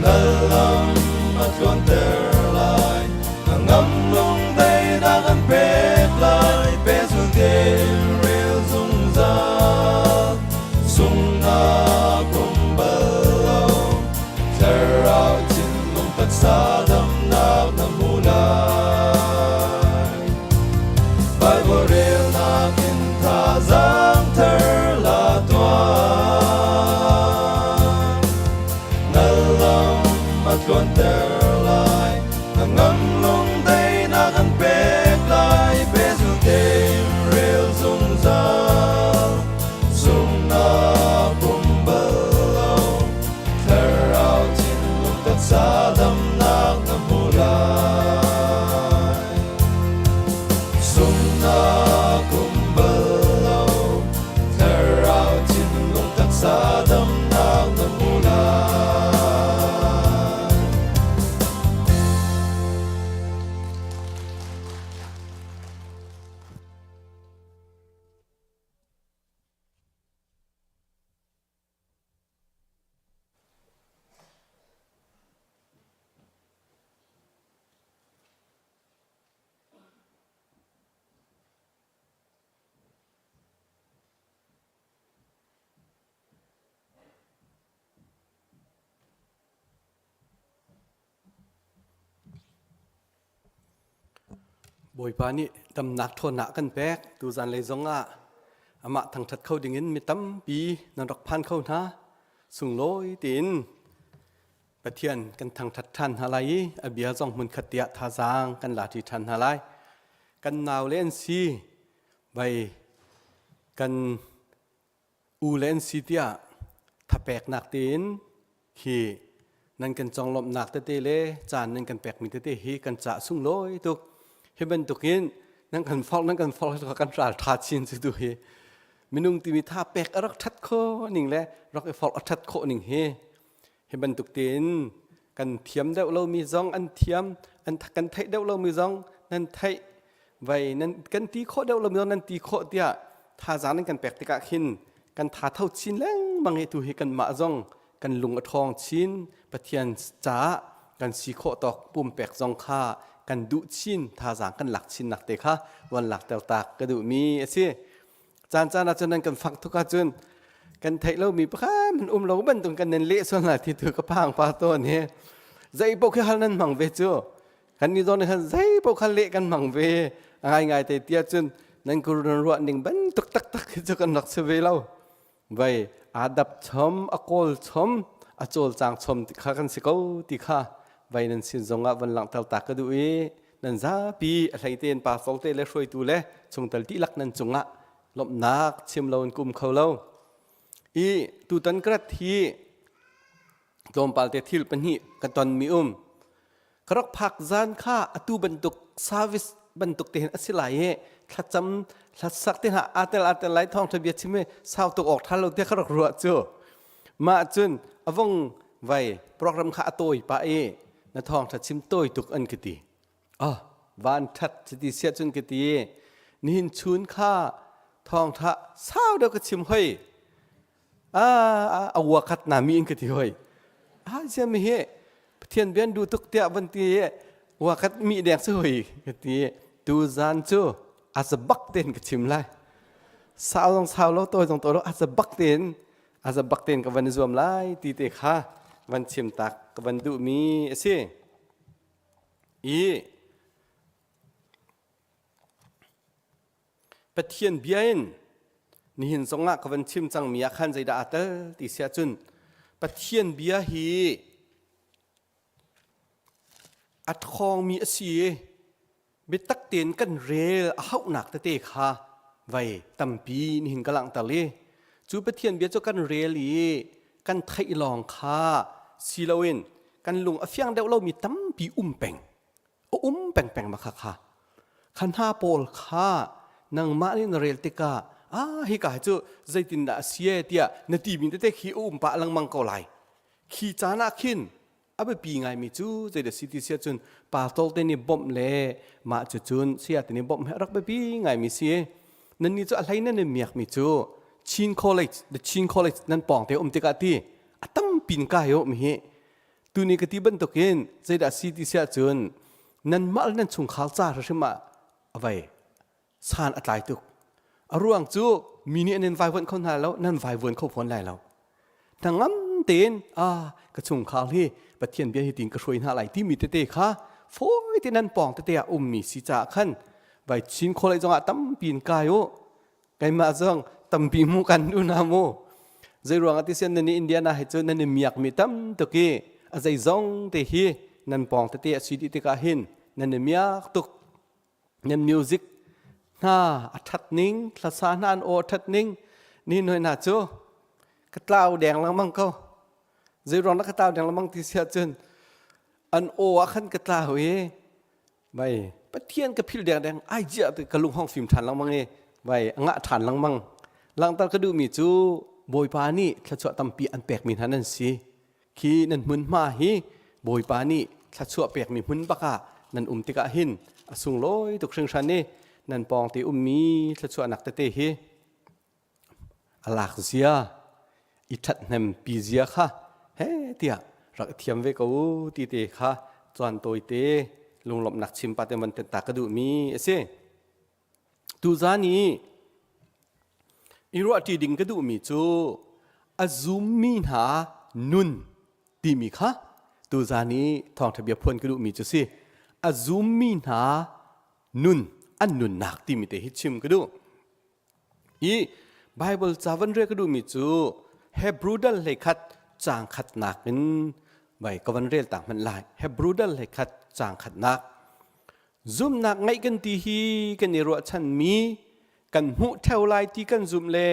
Na lam a tluanter lai, na ngam lung daihnak an pek lai, pehzul tein rel zungzal. Sunghnak um bal lo, thlarau thinlung taksa damnak na hmu lai. Bible relnak in thazaang thar la tuah. Na lam a tluanter lai, na ngam lung daihnak an pek lai, pehzul tein rel zungzal. Zumnak um bal lo, thlarau thinlung taksa damnak na hmu lai. Zumnak um bal lo, thlarau thinlung taksa damnak na hmu lai. Bawipa nih damnak ṭhawnnak a kan pek. Tuzan lei zongah amah thangṭhat kho dingin mi tampi nan rak phan kho hna. Sunglawi tein Pathian kan thangṭhat ṭhan hna lai i a bia zong hmunkhat tiah thazaang kan la ṭi ṭhan hna lai. Kan nau le an si, vai kan u le an si tiah thapeknak tein hi nan kan conglawmhnak tete le caan nan kan pekmi tete hi kan cah sunglawi tuk. Hi bantukin nan kan forh nan kan forh kan ral tha chin cu tu hi minung timi tha pek a rak that kho ning le rak i forh a that khawh ning hi hi bantuk tein kan thiam deuh lomi zong an thiam an kan theih deuh lomi zong nan theih vai nan kan ti khawh deuh lomi zong nan ti khawh tiah thazaang nan kan pek tikah khin kan tha tho chin lengmang hi tu hi kanmah zong kan lung a ṭhawng chin Pathian caah kan si khawh tawk pumpek zong kha kan duh chin thazaang kan lak chin nak te kha wan lak ter tak ka duhmi a si. Caan caan ah cun nan kan fak tuk ahcun kan theih lomi pakhat man um lo bantuk kan nan leh sual hna ti tu ka phang pa tawn hi. Zei paoh khi hal nan hmang ve cu. Kan ni zawn khan zei paoh kha leh kan hmang ve. A ngaingai te tiah cun nan kur nan ruah ning bantuk taktak khi cu kan rak si ve lo. Vai aa dap chom, a kawl chom, a cawlcang chom ti kha kan si ko ti kha vai nan sin zongah van langhter ta ka duh i nan zapi a hlei tein pastor te le hruaitu le chungtel dihlak nan cungah lawmhnak chim lo in kum kho lo. I tutan karat hi tlawmpal te thil pahnih ka ton mi um. Ka rak phak zan kha atu bantuk service bantuk te hin a si lai i thlacam hlasak te hna atel atel lai thawng bia chim i sau tuk awk tha lo te ka rak ruah cu. Mah cun avong vai program kha a tawi pah i na thawng tha chim tawi tuk an ka ti. Oh, van that chiti sia cun ka ti. Nihin chun kha thawng tha sau deuh ka chim hoi. A ua khat na mi in ka ti hoi. Ah sia mi hi Pathian bian du tuk tiah van ti ua khat mi deng si hoi ka ti. Tu zan cu a bak ten ka chim lai. Sau zong sau lo tawi zong tawi lo a bak ten a bak ten ka van zuam lai ti te kha van chim tak ka van duh mi a si. I Pathian bia in nihin zongah ka van chim cangmi ah khan zeidah aa tel ti si ahcun Pathian bia hi a ṭhawngmi a si i biatak tein kan rel a hauhnak tete kha vai tampi nihin ka langhter i cu Pathian bia cu kan rel i kan theih lawng kha si loin kan lung a fiang deuh lomi tampi um peng a um pengpeng ma kha kha kha hna pawl kha nangmah nih na rel tikah ah hika hi cu zeitindah a si e tiah na timi tete khi a um pah lengmang ko lai khi caan ah khin a biapi ngaimi cu zeidah si ti si ahcun pastor te nih bawmh le mah cu cun saya te nih bawmh hi a rak biapi ngaimi si nannih cu a hlei nan i miakmi cu Chin College the Chin College nan pawng te um tikah ti a tampin kai um hi. Tuni ka ti bantukin zeidah si ti siah cun nanmah le nan chungkhar ca hrim ah a vai san a tlai tuk. A ruang cu mi nih an in vaivuanh kho hna lo, nan vaivuan kho fawn lai lo. Hnangam tein ah ka chungkhar hi Pathian bia hi tin ka hruai hna lai timi tete kha fawi te nan pawng tete ah ummi si caah khan vai chin kholei zongah tampi in kai u keimah zong tampi hmuh kan duh na mu zei ruangah ti sian nan i Indiana hi cu nan i miak mi tam tuk i a zei zong te hi nan pawng tete a si dih tikah hin nan i miak tuk nan music hna a that ning hlasa hna an aw a that ning ni noi hna cu ka tlau deng lengmang ko zei ruang dah ka tlau deng lengmang ti siah cun an aw ah khan ka tlau i vai pathian ka phil deng deng ai jia te ka lung hong fim than lengmang i vai ngah than lengmang langtar ka duhmi cu bawipa nih thluachuah tampi an pekmi hna nan si khi nan hmunhma hi bawipa nih thluachuah pekmi hmun bak ah nan um tikah hin a sunglawi tuk hringhran i nan pawng te ummi thluachuahnak tete hi a lak zia i ṭhathnem pi zia kha he tiah rak i thiam ve ko u ti te kha caan tawite lunglawmhnak chim pa te van ta ka duhmi a si. Tuzan i i ruahṭi ding ka duhmi cu a zummi hna nun timi kha tuzan i thawngṭha bia phuan ka duhmi cu si. A zummi hna nun an nunnak timi te hi chim ka duh. Hi Baibal ca van rel ka duhmi cu Hebrew dal hleikhat caang khatnak in vai ka van rel ta hmanh lai. Hebrew dal hleikhat caang khatnak. Zumhnak ngeih kan ti hi kan i ruahchanmi kan hmuh theo lai ti kan zumh le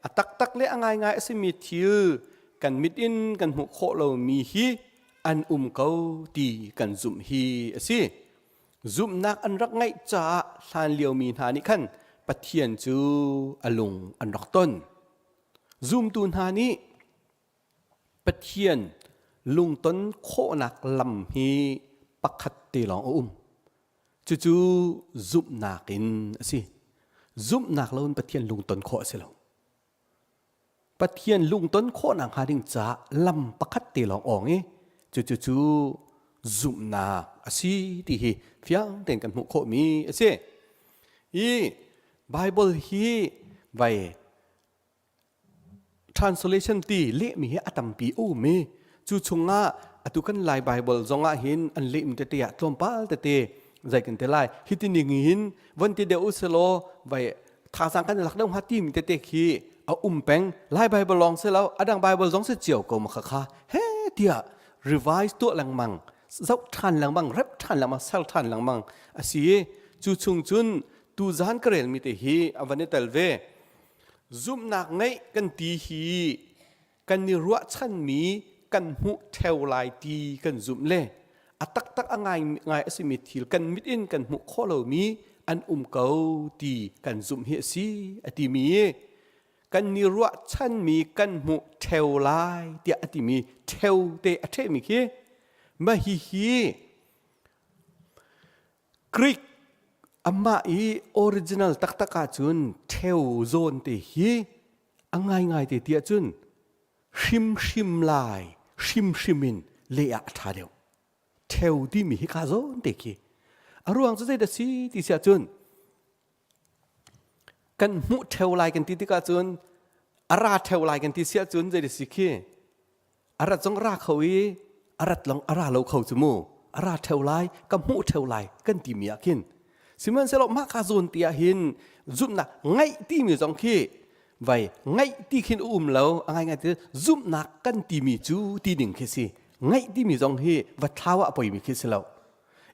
a taktak le a ngaingai a simi thil kan mit in kan hmuh khawh lomi hi an um ko ti kan zumh hi a si. Zumhnak an rak ngeih caah hlanlio mi hna nih khan Pathian cu a lung an rak ton. Zumtu hna nih Pathian lungton khawhnak lam hi pakhat te lawng a um. Cucu zumhnak in a si. Zumhnak loin Pathian lungton khawh a si lo. Pathian lungton khawhnak hnga ding caah lam pakhat te lawng awng i cucu cu zumhnak a si ti hi fiang tein kan hmuh khawhmi a si. I Bible hi vai translation ti lehmi hi a tampi a um i cu chungah atu kan Lai Bible zongah hin an lehmi tete ah tlawmpal tete zei kan ti lai hiti ning hin von ti deuh uselaw vai thazaang kan lak deuh hnga timi tete khi a um peng lai bible lawng si lo adang bible zong si cio ko ma kha kha he tiah revise tuah lengmang zoh ṭhan lengmang rep ṭhan lengmang ser ṭhan lengmang a si i cu chung cun tu zan ka relmi te hi a van i tel ve zumhnak ngeih kan ti hi kan i ruahchanmi kan hmuh ṭheo lai ti kan zumh le a taktak a ngai ngai a simi thil kan mit in kan hmuh khawh lomi an um ko ti kan zumh hi a si a timi kan i ruahchanmi kan hmuh ṭheo lai tiah a timi ṭheo te a ṭhehmi khi mah hihi Greek amah i original taktak ahcun ṭheo zawn te hi a ngaingai te ti ahcun hrimhrim lai hrimhrim in leh ah a ṭha deuh ṭheo timi hi ka zawn te khi a ruang cu zeidah si ti si ahcun kan hmuh ṭheo lai kan ti tikah cun a ra ṭheo lai kan ti si ahcun zeidah si khi a rat zong ra kho i a rat long a ra lo kho cu mu a ra ṭheo lai ka hmuh ṭheo lai kan timi ah khin sihmanhsehlaw mah ka zawn ti ah hin zumhnak ngaih timi zong khi vai ngaih ti khin a um lo a ngai ngai ti zumhnak kan timi cu ti ding khi si ngaih timi zong hi va thlau ah poimi khi si lo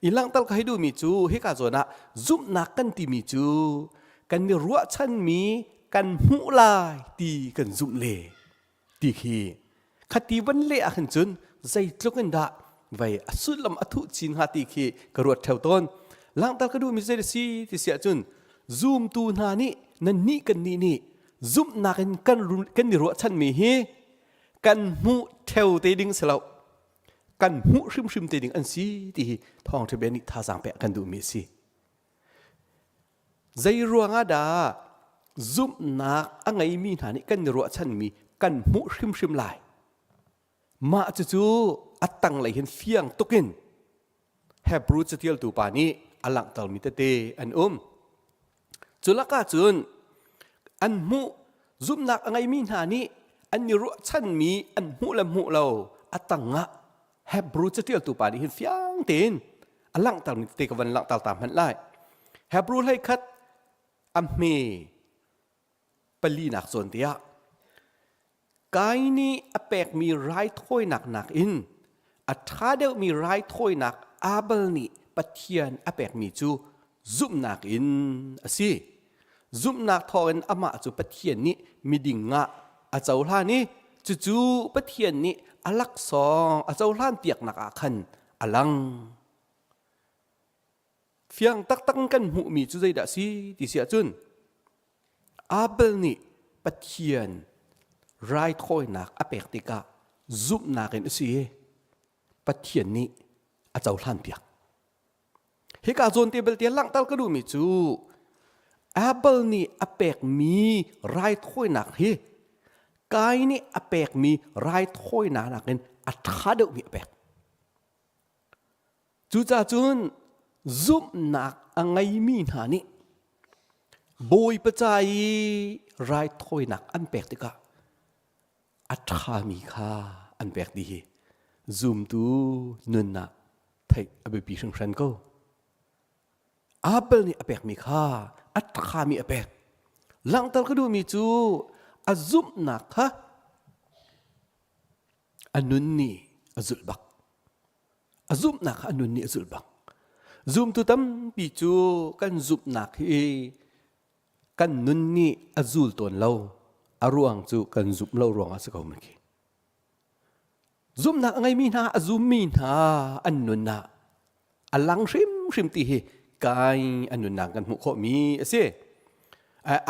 i langhter ka hei duhmi cu hika zawn ah zumhnak kan timi cu kan i ruahchanmi kan hmuh lai ti kan zumh le ti khi khati van leh ah khin cun zeitluk in dah vei a sullam a thuh chin hnga ti khi ka ruat theo tawn langhter ka duhmi zei si ti si ahcun zumtu hna nih nan nih kan nih nih zumhnak in kan kan i ruahchanmi hi kan hmuh theo te ding si lo kan hmuh hrimhrim te ding an si ti hi thawngṭha bia nih thazaang pek kan duhmi a si Zei ruangah dah zumhnak a ngeimi hna nih kan i ruahchanmi kan hmuh hrimhrim lai? Mah cucu a tanglei hin fiang tukin Hebrew catialtu pa nih a langhtermi tete an um. Cu lakah cun an hmuh zumhnak a ngeimi hna nih an i ruahchanmi an hmuh le hmuh lo a tangah Hebrew catialtu pa nih hin fiang tein a langhtermi tete ka van langhter ta hmanh lai. Hebrew hlei khat a hme palinak zawn tiah Kai nih a pekmi raithawinak nakin a ṭha deuhmi raithawinak Abel nih Pathian a pekmi cu zumhnak in a si. Zumhnak thawngin amah cu Pathian nih miding ah a cohlan i cucu Pathian nih a laksawng a cohlan piaknak ah khan a lang. Fiang taktak in kan hmuhmi cu zeidah a si ti si ahcun Abel nih Pathian raithawinak a pek tikah zumhnak in a si i Pathian nih a cohlanpiak. Hika zawn te belte langhter ka duhmi cu Abel nih a pekmi raithawinak hi Kain nih a pekmi raithawinak nakin a ṭha deuhmi a pek. Cucaah cun zumhnak a ngeimi hna nih Bawipa ca i raithawinak an pek tikah a ṭhami kha an pek dih hi zumtu nun ah theih a biapi hringhran ko. Abel nih a pekmi kha a ṭhami a pek. Langhter ka duhmi cu a zumhnak kha a nun nih a zulh bak. A zumhnak kha a nun nih a zulh bak. Zumtu tampi cu kan zumhnak hi kan nun nih a zul tawn lo. A ruang cu kan zumh lo ruangah si ko khi. Zumhnak a ngeimi hna, a zummi hna an nun ah a lang hrimhrim ti hi Kain a nunnak kan hmuh khawhmi a si.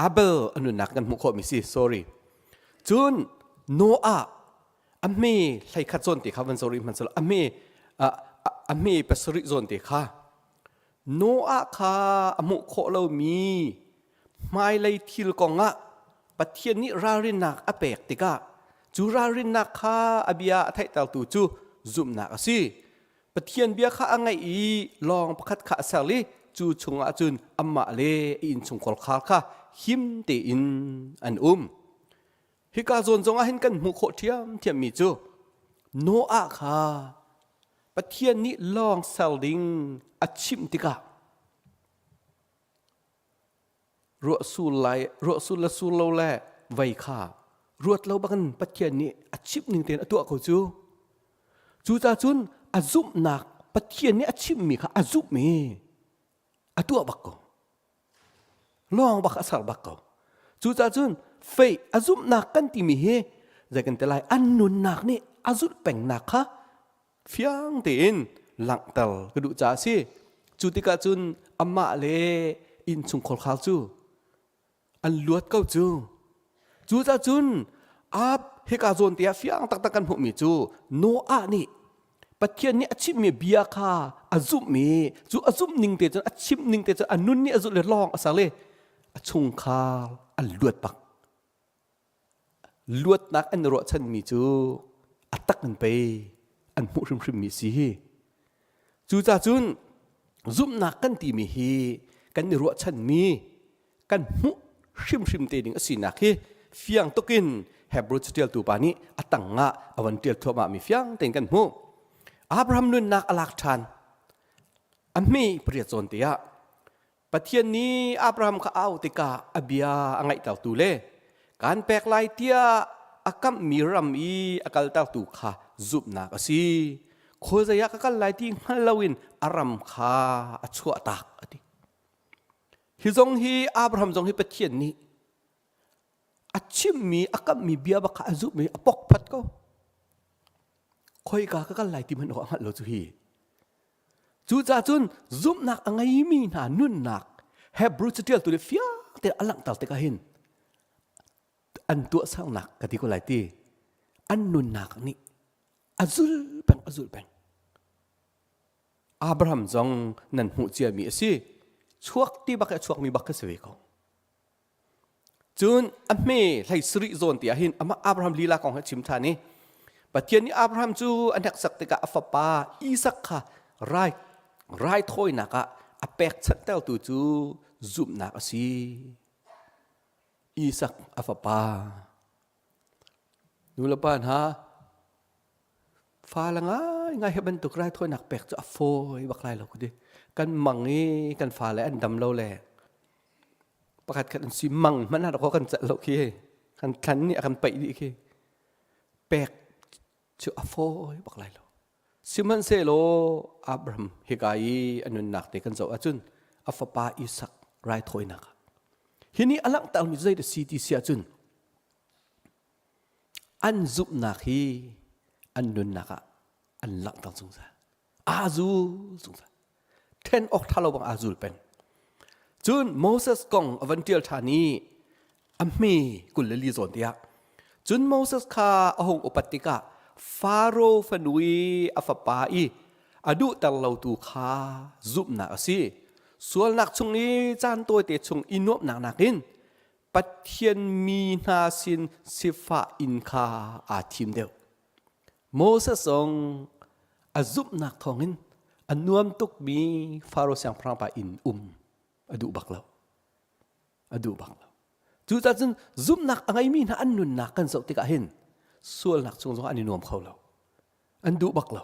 Abel a nunnak kan hmuh khawhmi si, sorry. Cun Noah a hme hleikhat zawn te kha van sorry hman selaw a hme a hme pasarih zawn te kha Noah kha a hmuh khawh lomi hmailei thil kong ah Pathian nih ralrinnak a pek tikah cu ralrinnak kha a bia a theihtertu cu zumhnak a si. Pathian bia kha a ngaih i lawng pakhat kha a ser i cu chungah cun amah le a innchungkhar kha him tein an um. Hika zawn zongah hin kan hmuh khawh ṭhiamṭhiammi cu Noah kha Pathian nih lawng ser ding a chimh tikah ruah sur lai ruah sur le sur lo le vei kha ruat lo bakin Pathian nih a chimh ning tein a tuah ko cu. Cucaah cun a zumhnak Pathian nih a chimhmi kha a zumh i a tuah bak ko. Lawng bak a ser bak ko. Cucaah cun faith a zumhnak kan timi hi zei kan ti lai an nunnak nih a zulh pengnak kha fiang tein langhter ka duh caah a si. Cu tikah cun amah le innchungkhar khar cu an luat ko cu. Cucaah cun ab hika zawn te ah fiang taktak kan hmuhmi cu Noah nih Pathian nih a chimmi bia kha a zumh i cu a zumh ning te cun a chim ning te cun a nun nih a zulh le lawng a ser i a chungkhar an luat bak. Luatnak an i ruahchanmi cu a tak in pei an hmuh hrimhrimmi si hi. Cucaah cun zumhnak kan timi hi kan i ruahchanmi kan hmuh hrimhrim te ding a sinak hi fiang tukin Hebrew catialtu pa nih a tang ah a van tial thluahmah mi fiang tein kan hmuh. Abraham nunnak a lak ṭhan. A hme pariat zawn te ah Pathian nih Abraham kha au tikah a bia a ngaihtertu le kaan pek lai tiah a kamhmi ram i a kaltertu kha zumhnak a si. Khuazei ah ka kal lai ti hngal loin a ram kha a chuahtak a ti. Hi zong hi Abraham zong hi Pathian nih a chimmi a kamhmi bia bak kha a zumh i a pokphat ko. Khoika ka kal lai ti hmanh awk a hngalh lo cu hi. Cucaah cun zumhnak a ngeimi hna nunnak Hebrew catialtu nih fiang tein a langhter tikah hin an tuahsernak ka ti ko lai ti an nunnak nih a zul peng a zul peng. Abraham zong nan hmuh ciami a si. Chuak ti bak a chuakmi bak kha si ve ko. Cun a hme hlei sarih zawn ti ah hin amah Abraham lila kong he chim ṭhan i. Pathian nih Abraham cu a hneksak tikah a fapa Isak kha rai raithawinak ah a pekchanhtertu cu zumhnak a si. Isak a fapa. Nulepa hna, fa le ngaingai hi bantuk raithawinak pek cu a fawi bak lai lo ka ti. Kan mang i kan fale an dam lo le pakhat khat an si mang hmanh ah kan celh lo khi kan thlan nih a kan paih dih khi pek cu a fawi bak lai lo. Sihmanhsehlaw Abraham hika i a nunnak te kan zoh ahcun a fapa Isak raithawinak ah hi nih a langhtermi zei dah si ti si ahcun an zumhnak hi an nunnak ah an langhter zungzal. Aa zul zungzal. Then awk ṭha lo bang aa zul peng. Cun Moses kong a van ṭial ṭhan i a hme 24 zawn tiah cun Moses kha a hung upat tikah Faro fanu i a fapa i a duhter lotu kha zumhnak a si. Sualnak chung i caan tawite chung i nuamhnak nakin Pathian mi hna sin sifah in kha aa thim deuh. Moses zong a zumhnak thawngin a nuam tukmi Faro siangpahrang pa inn um a duh bak lo. A duh bak lo. Cucaah cun zumhnak a ngeimi hna an nunnak kan zoh tikah hin sualnak chung zong an i nuam kho lo. An duh bak lo.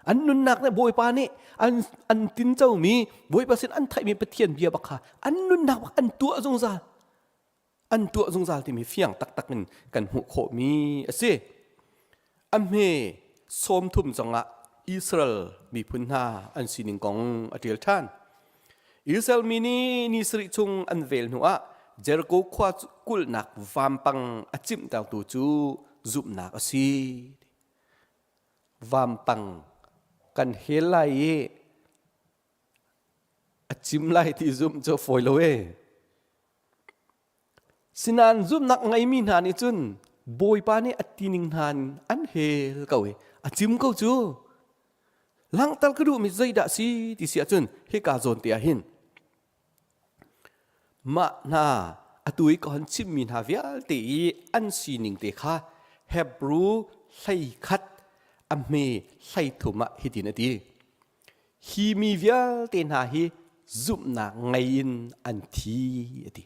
An nunnak nih Bawipa nih an, an tincomi, Bawipa sin an theihmi Pathian bia bak kha an nunnak bak an tuah zungzal. An tuah zungzal timi fiang taktak in kan hmuh khawhmi a si. A hme 30 zongah Israel miphun hna an sining kong a ṭial ṭhan. Israel mi nih ni sarih chung an vel hnuah Jericho khua kulhnak vampang a cimhtertu cu zumhnak a si. Vampang kan hel lai i a cim lai ti zumh cu fawi lo ee. Sinain zumhnak ngeimi hna nih cun Bawipa nih a tining hna in an hel ko i a cim ko cu. Langhter ka duhmi zeidah si ti si ahcun hika zawn te ah hin mah hna atu i ka hon chimmi hna vialte i an sining te kha Hebru 11 a hme 33 ah hitin a ti. Hi mi vialte hna hi zumhnak ngei in an thi a ti.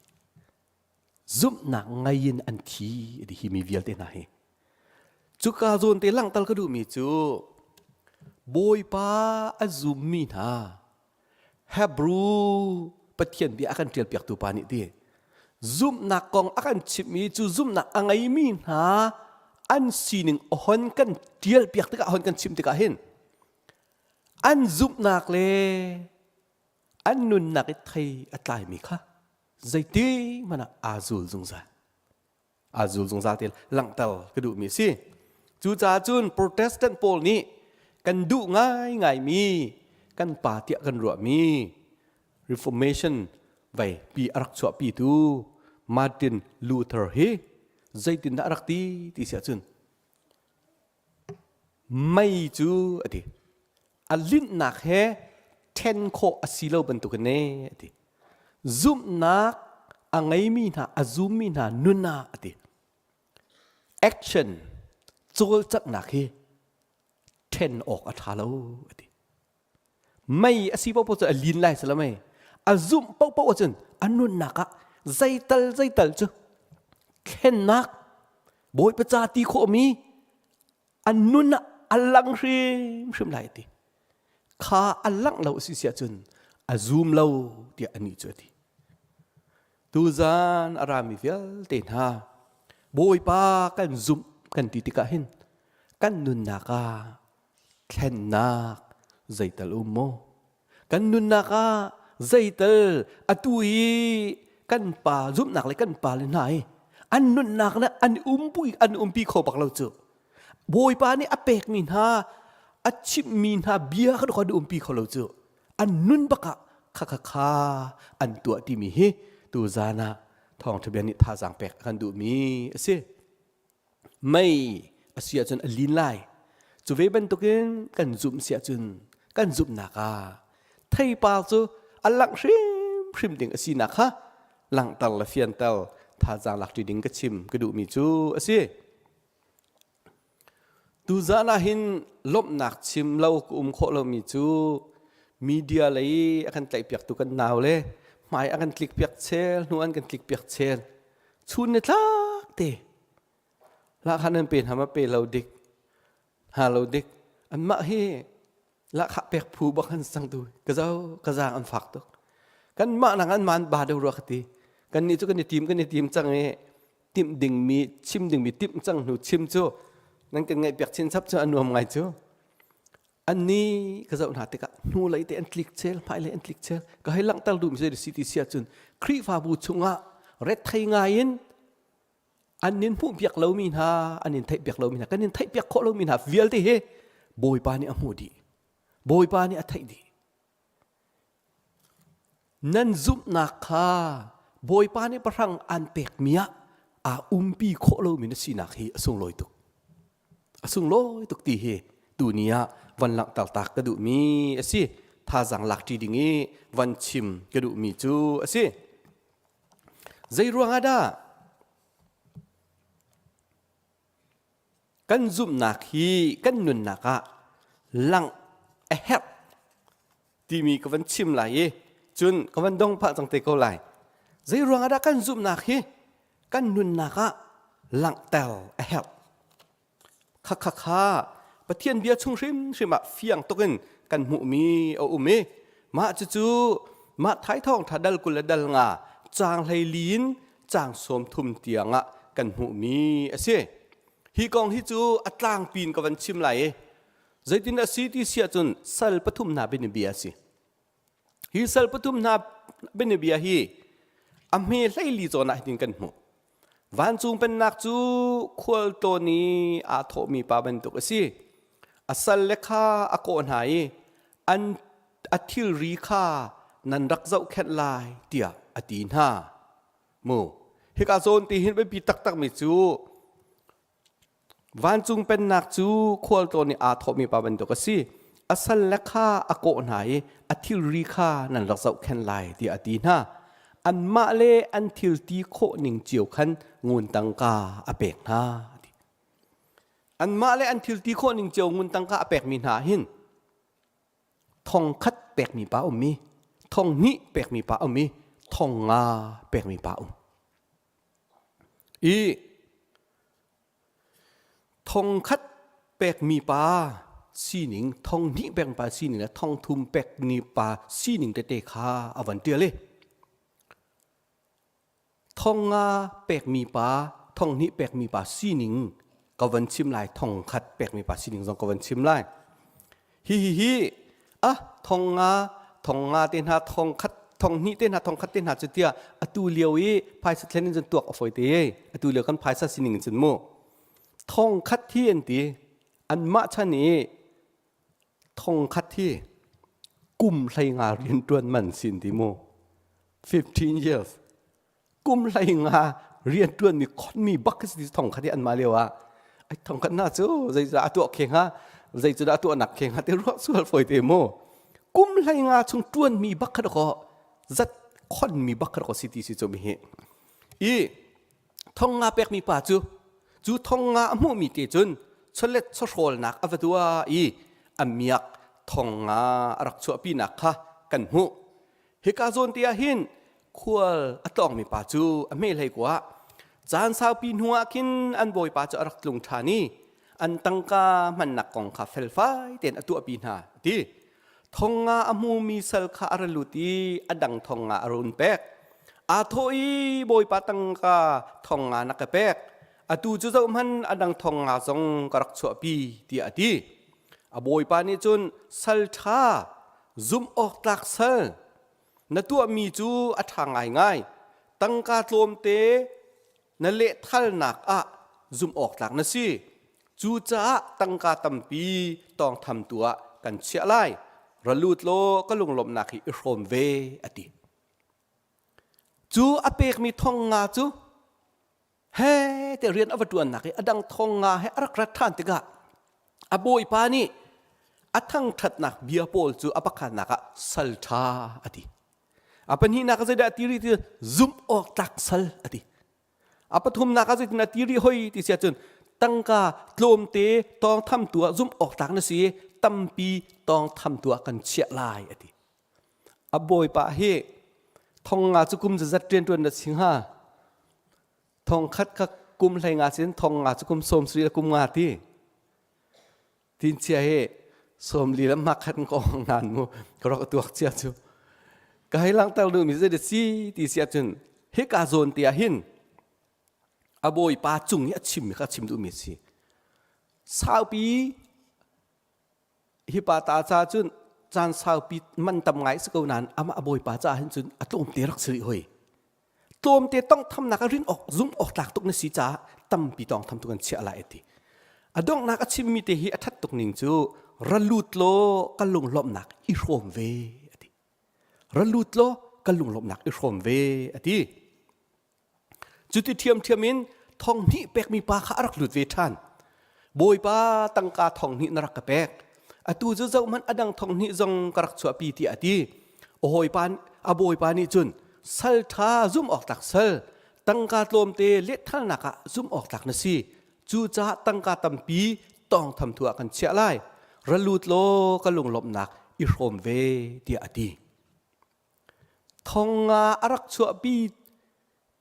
Zumhnak ngei in an thi a ti hi mi vialte hna hi. Cuka zawn te langhter ka duhmi cu Bawipa a zummi hna Hebrew Pathian bia a kan ṭialpiaktu pa nih ti zumhnak kong a kan chimhmi cu zumhnak a ngeimi hna an sining hon kan ṭialpiak tikah hon kan chimh tikah hin An zumhnak le an nunnak i thei a tlaimi kha zeiti hmanh ah aa zul zungzal. Aa zul zungzal ti langhter ka duhmi a si. Cucaah cun Protestant pawl nih kan duh ngaingaimi kan pa tiah kan ruahmi Reformation vei pi a rak chuahpitu Martin Luther hi zeitindah a rak ti ti si ahcun Mei cu a ti. A linhnak he ṭhen khawh a si lo bantukin ee a ti. Zumhnak a ngeimi hna, a zummi hna nun ah a ti. Action cawlcanghnak hi ṭhen awk a ṭha lo a ti. Mei a si paohpaoh cu a lin lai si lo mei. A zumh paohpaoh ahcun a nunnak ah zeital zeital cu thlennak Bawipa ca ti khawhmi an nun ah a lang hrimhrim lai ti. Kha a langh lo a si si ahcun a zum lo tiah anih cu a ti. Tuzan a rami vialte hna Bawipa kan zumh kan ti tikah hin kan nunnak ah thlennak zeital um maw? Kan nunnak ah zeital atu i kan pa zumhnak le kan pa le hna hi an nunnak le an umpi an umpi kho bak lo cu. Bawipa nih a pekmi hna a chimhmi hna bia kha an umpi kho lo cu. An nun bak ah kha kha kha an tuah timi hi tuzan ah thawngṭha bia nih thazaang pek a kan duhmi a si. Mei a si ahcun a lin lai. Cu ve bantukin kan zumh si ahcun kan zumhnak ah theipar cu a langh hrimhrim ding a sinak kha langhter le fianter thazaang lak ṭi ding ka chim ka duhmi cu a si. Tuzan ah hin lawmhnak chim lo ka um khawh lomi cu media lei a kan tlaihpiaktu kan nau le hmai a kan tlikpiak chel, hnu an kan tlikpiak chel. Chun ni tlak te lahkhah nan pe hna ma pe lo dik, hna lo dik. Anmah hi lahkhah pek phu bak an sang tu ka zo ka zaang an fak tuk. Kanmah nak an man ba deuh rua ka ti. Kannih cu kan i tim kan i tim cang i timh dingmi chim dingmi timh cang hnu chim cu nan kan ngaihpiak chinchap cu a nuam ngai cu anni ka zoh hna tikah hnu lei te an tlik chel hmai lei an tlik chel ka hei langhter duhmi cu si ti si ahcun Khrihfabu chungah rethei ngai in an nin hmuh piak lomi hna an in theih piak lomi hna kan in theih piak khawh lomi hna vialte hi Bawipa nih a hmuh dih Bawipa nih a theih dih Nan zumhnak kha Bawipa nih pahrang aan pekmi ah aa umpi khawh lomi na sinak hi a sunglawi tuk. A sunglawi tuk ti hi tuni ah van langhter tak ka duhmi a si. Thazaang lak ṭi ding i van chim ka duhmi cu a si. Zei ruangah dah Kan zumhnak hi kan nunnak ah langh a herh timi ka van chim lai i cun ka van dong phah cang te ko lai. Zei ruangah dah kan zumhnak hi kan nunnak ah langhter a herh? Kha kha kha Pathian bia chung hrimhrim ah fiang tuk in kan hmuhmi a um i mah cucu mah thaithawng tha dal 20 le dal nga caang hlei li in caang 30 tiang ah kan hmuhmi a si. Hi kong hi cu a tlangpi in ka van chim lai i zeitin a si ti si ahcun sal pathum hna bianabia a si. Hi sal pathum hna bianabia hi a hme hleili zawn ah hitin kan hmuh. Vancung pennak cu khualtlawn i aa thawhmi pa bantuk a si. A sal le kha a kawh hna i an a thilri kha nan rak zohkhenh lai tiah a ti hna. Mu hika zawn ti hin biapi taktakmi cu vancung pennak cu khualtlawn i aa thawhmi pa bantuk a si. A sal le kha a kawh hna i a thilri kha nan rak zohkhenh lai tiah a ti hna. Anmah le an thil ti khawh ning cio khan ngun tangka a pek hna. Anmah le an thil ti khawh ning cio ngun tangka a pekmi hna hin thong khat pekmi pa um i thong hnih pekmi pa um i thong nga pekmi pa um. I thong khat pekmi pa sining thong hnih pekmi pa sining le thong thum pekmi pa sining tete kha a van ṭial i Thong nga pekmi pa, thong hnih pekmi pa sining ka van chim lai, thong khat pekmi pa sining zong ka van chim lai. Hi hi hi ah thong nga, thong nga te hna, thong khat, thong hnih te hna, thong khat te hna cu tiah atu lio i phaisa thlen in cun tuak a fawi te. Atu lio kan phaisa sining in cun mu. Thong khat hi an ti. Anmah chan i thong khat hi kum 15 rian ṭuan man sin ti mu 15 years kum 15 rian ṭuan mi khon mi bak si thong khat hi an mah lio ah ai thong khat na cu zeidah a tuah kheng ha zei cu dah a tuah nak kheng ha te ruah sual foi te mu kum 15 chung ṭuan mi bak kha ko zat khon mi bak kha ko si ti si cu mi hi i thong nga pekmi pa cu cu thong nga a hmuhmi te cun chawlet chawhrawlnak a va tuah i a miak thong nga a rak chuahpinak kha kan hmuh. Hika zawn te ah hin khual a tlawngmi pa cu a hme hlei kua caan saupi hnu ah khin an bawipa cu a rak tlung ṭhan i an tangka hmannak kong kha felfai tein a tuahpi hna a ti. Thong nga a hmumi sal kha a ra lut i a dang thong nga a run pek. Aa thawh i Bawipa tangka thong nga na ka pek. Atu cu zohhmanh a dang thong nga zong ka rak chuahpi tiah a ti. A bawipa nih cun sal ṭha, zumh awk tlak sal, na tuahmi cu a ṭha ngaingai. Tangka tlawmte na lehthalnak ah zumh awk tlak na si. Cucaah tangka tampi tawngthamtu ah kan chiah lai. Ra lut law ka lunglawmhnak hi i hrawm ve, a ti. Cu a pekmi thong nga cu he te rian a va ṭuannak i a dang thong nga he a rak rat ṭhan tikah a bawipa nih a thangṭhatnak bia pawl cu a pakhatnak ah sal ṭha a ti. A pahnihnak ah zeidah a ti rih ti zumh awk tlak sal a ti. A pathumnak ah zeitin a ti rih hoi ti si ahcun Tangka tlawmte tawng thamtu ah zumh awk tlak na si tampi tawng thamtu ah kan chiah lai a ti. A bawipa hi thong nga cu kum zazat rianṭuan na si hnga? Thong khat kha kum hlei nga sin thong nga cu kum sawm suri le kum nga ti. Tin chia hi sawm li le mak khat ko nan mu ka rak tuak chia cu. Ka hei langhter duhmi zei si ti si ahcun hika zawn te ah hin a bawipa cung i a chimmi kha a chim duhmi a si. Saupi hi pa ta ca cun caan saupi man tam ngai si ko nain amah a bawipa caah hin cun a tlawmte rak si rih hoi. Tlawmte tawnghthamnak a rin awk zum awk tlak tuk na si caah tampi tawngtham tu kan chiah lai a ti. A donghnak a chimmi te hi a ṭhat tuk ning cu ra lut law ka lunglawmhnak i hrawm ve a ti. Ra lut law ka lunglawmhnak i hrawm ve a ti. Cuti ṭhiamṭhiam in thong hnih pekmi pa kha a rak lut ve ṭhan. Bawipa tangka thong hnih na rak ka pek. Atu cu zohhmanh a dang thong hnih zong ka rak chuahpi tiah a ti. A hawipa a bawipa nih cun sal ṭha zumh awk tlak sal tangka tlawmte letthalnak ah zumh awk tlak na si. Cucaah tangka tampi tawngtham tu ah kan chiah lai. Ra lut law ka lunglawmhnak i hrawm ve tiah a ti. Thong nga a rak chuahpi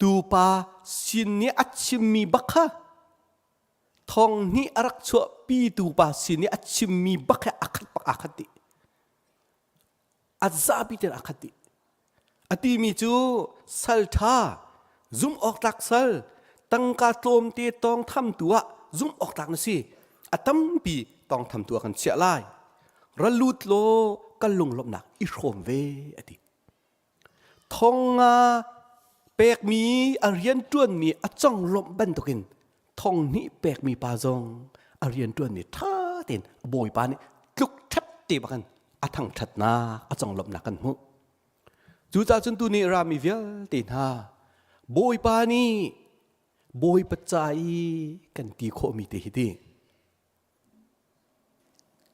tu pa sin nih a chimmi bak kha thong hnih a rak chuahpi tu pa sin nih a chimmi bak he a khat bak aa khat dih. A zapi ten aa khat dih. A timi cu sal ṭha, zumh awk tlak sal, tangka tlawmte tawng thamtu ah zumh awk tlak na si. A tampi tawng thamtu ah kan chiah lai. Ra lut law kan lunglawmhnak i hrawm ve a ti. Thong nga pekmi a rianṭuanmi a conglawmh bantukin thong hnih pekmi pa zong a rianṭuanmi ṭha tein a bawipa nih tluk ṭhep te bakin a thangṭhatnak a conglawmhnak kan hmuh. Cucaah cun tuni rami vialte hna Bawipa nih Bawipa ca i kan ti khawhmi te hi ti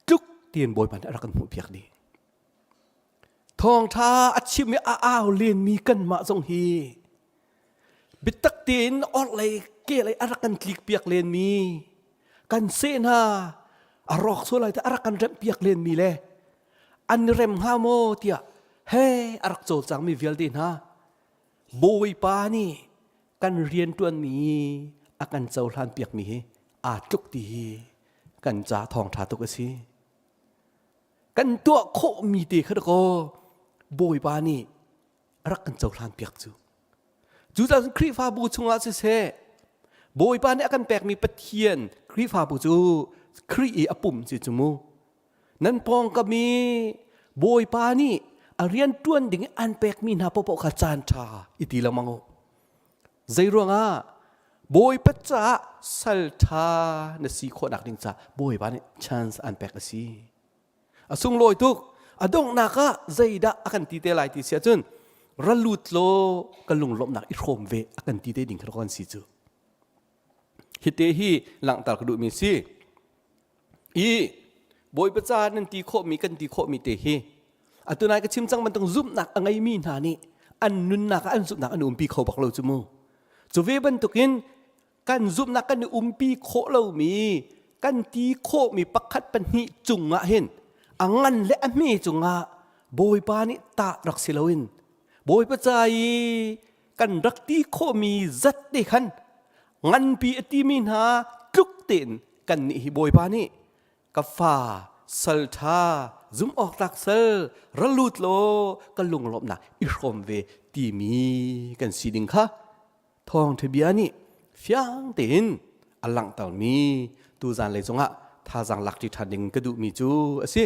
tluk tiin Bawipa nih a rak kan hmuhpiak dih. Thawngṭha a chim i a au lenmi kanmah zong hi biatak tein orhlei kehlei a rak kan tlikpiak lenmi kan seh hna a rawk sual lai te a rak kan remhpiak lenmi le an i rem hnga maw tiah he a rak cawlcangmi vialte hna Bawipa nih kan rianṭuanmi a kan cohlanpiakmi hi aa tluk ti hi kan ca thawngṭha tuk a si. Kan tuah khawhmi te kha dakaw Bawipa nih a rak kan cohlanpiak cu. Cucaah cun Khrihfabu chungah siseh Bawipa nih a kan pekmi Pathian Khrihfabu cu Khrih i a pum si cu mu. Nan pawngkam i Bawipa nih a rian ṭuan ding i an pekmi hna paohpaoh kha caan ṭha i ti lengmang u. Zeiruangah Bawipa caah sal ṭha na si khawhnak ding caah Bawipa nih chance an pek a si. A sunglawi tuk. A donghnak ah zeidah a kan ti te lai ti si ahcun ra lut law ka lunglawmhnak i hrawm ve a kan ti te ding kha kan si cu. Hite hi langhter ka duhmi si. I Bawipa ca nan ti khawhmi kan ti khawhmi te hi atu nai ka chim cang bantuk zumhnak a ngeimi hna nih an nunnak ah an zumhnak an umpi kho bak lo cu mu. Cu ve bantukin kan zumhnak kan i umpi khawh lomi kan ti khawhmi pakhat pahnih cungah hin a ngan le a hme cungah Bawipa nih tah rak si loin Bawipa ca i kan rak ti khawhmi zat te khan nganpi a timi hna tluk tein kannih hi Bawipa nih ka fa sal ṭha zum awk tlak sal ra lut law ka lunglawmhnak i hrawm ve timi kan si ding kha thawngṭha bia nih fiang tein a langhtermi tuzan lei cungah thazaang lak ṭi ṭhan ding ka duhmi cu a si.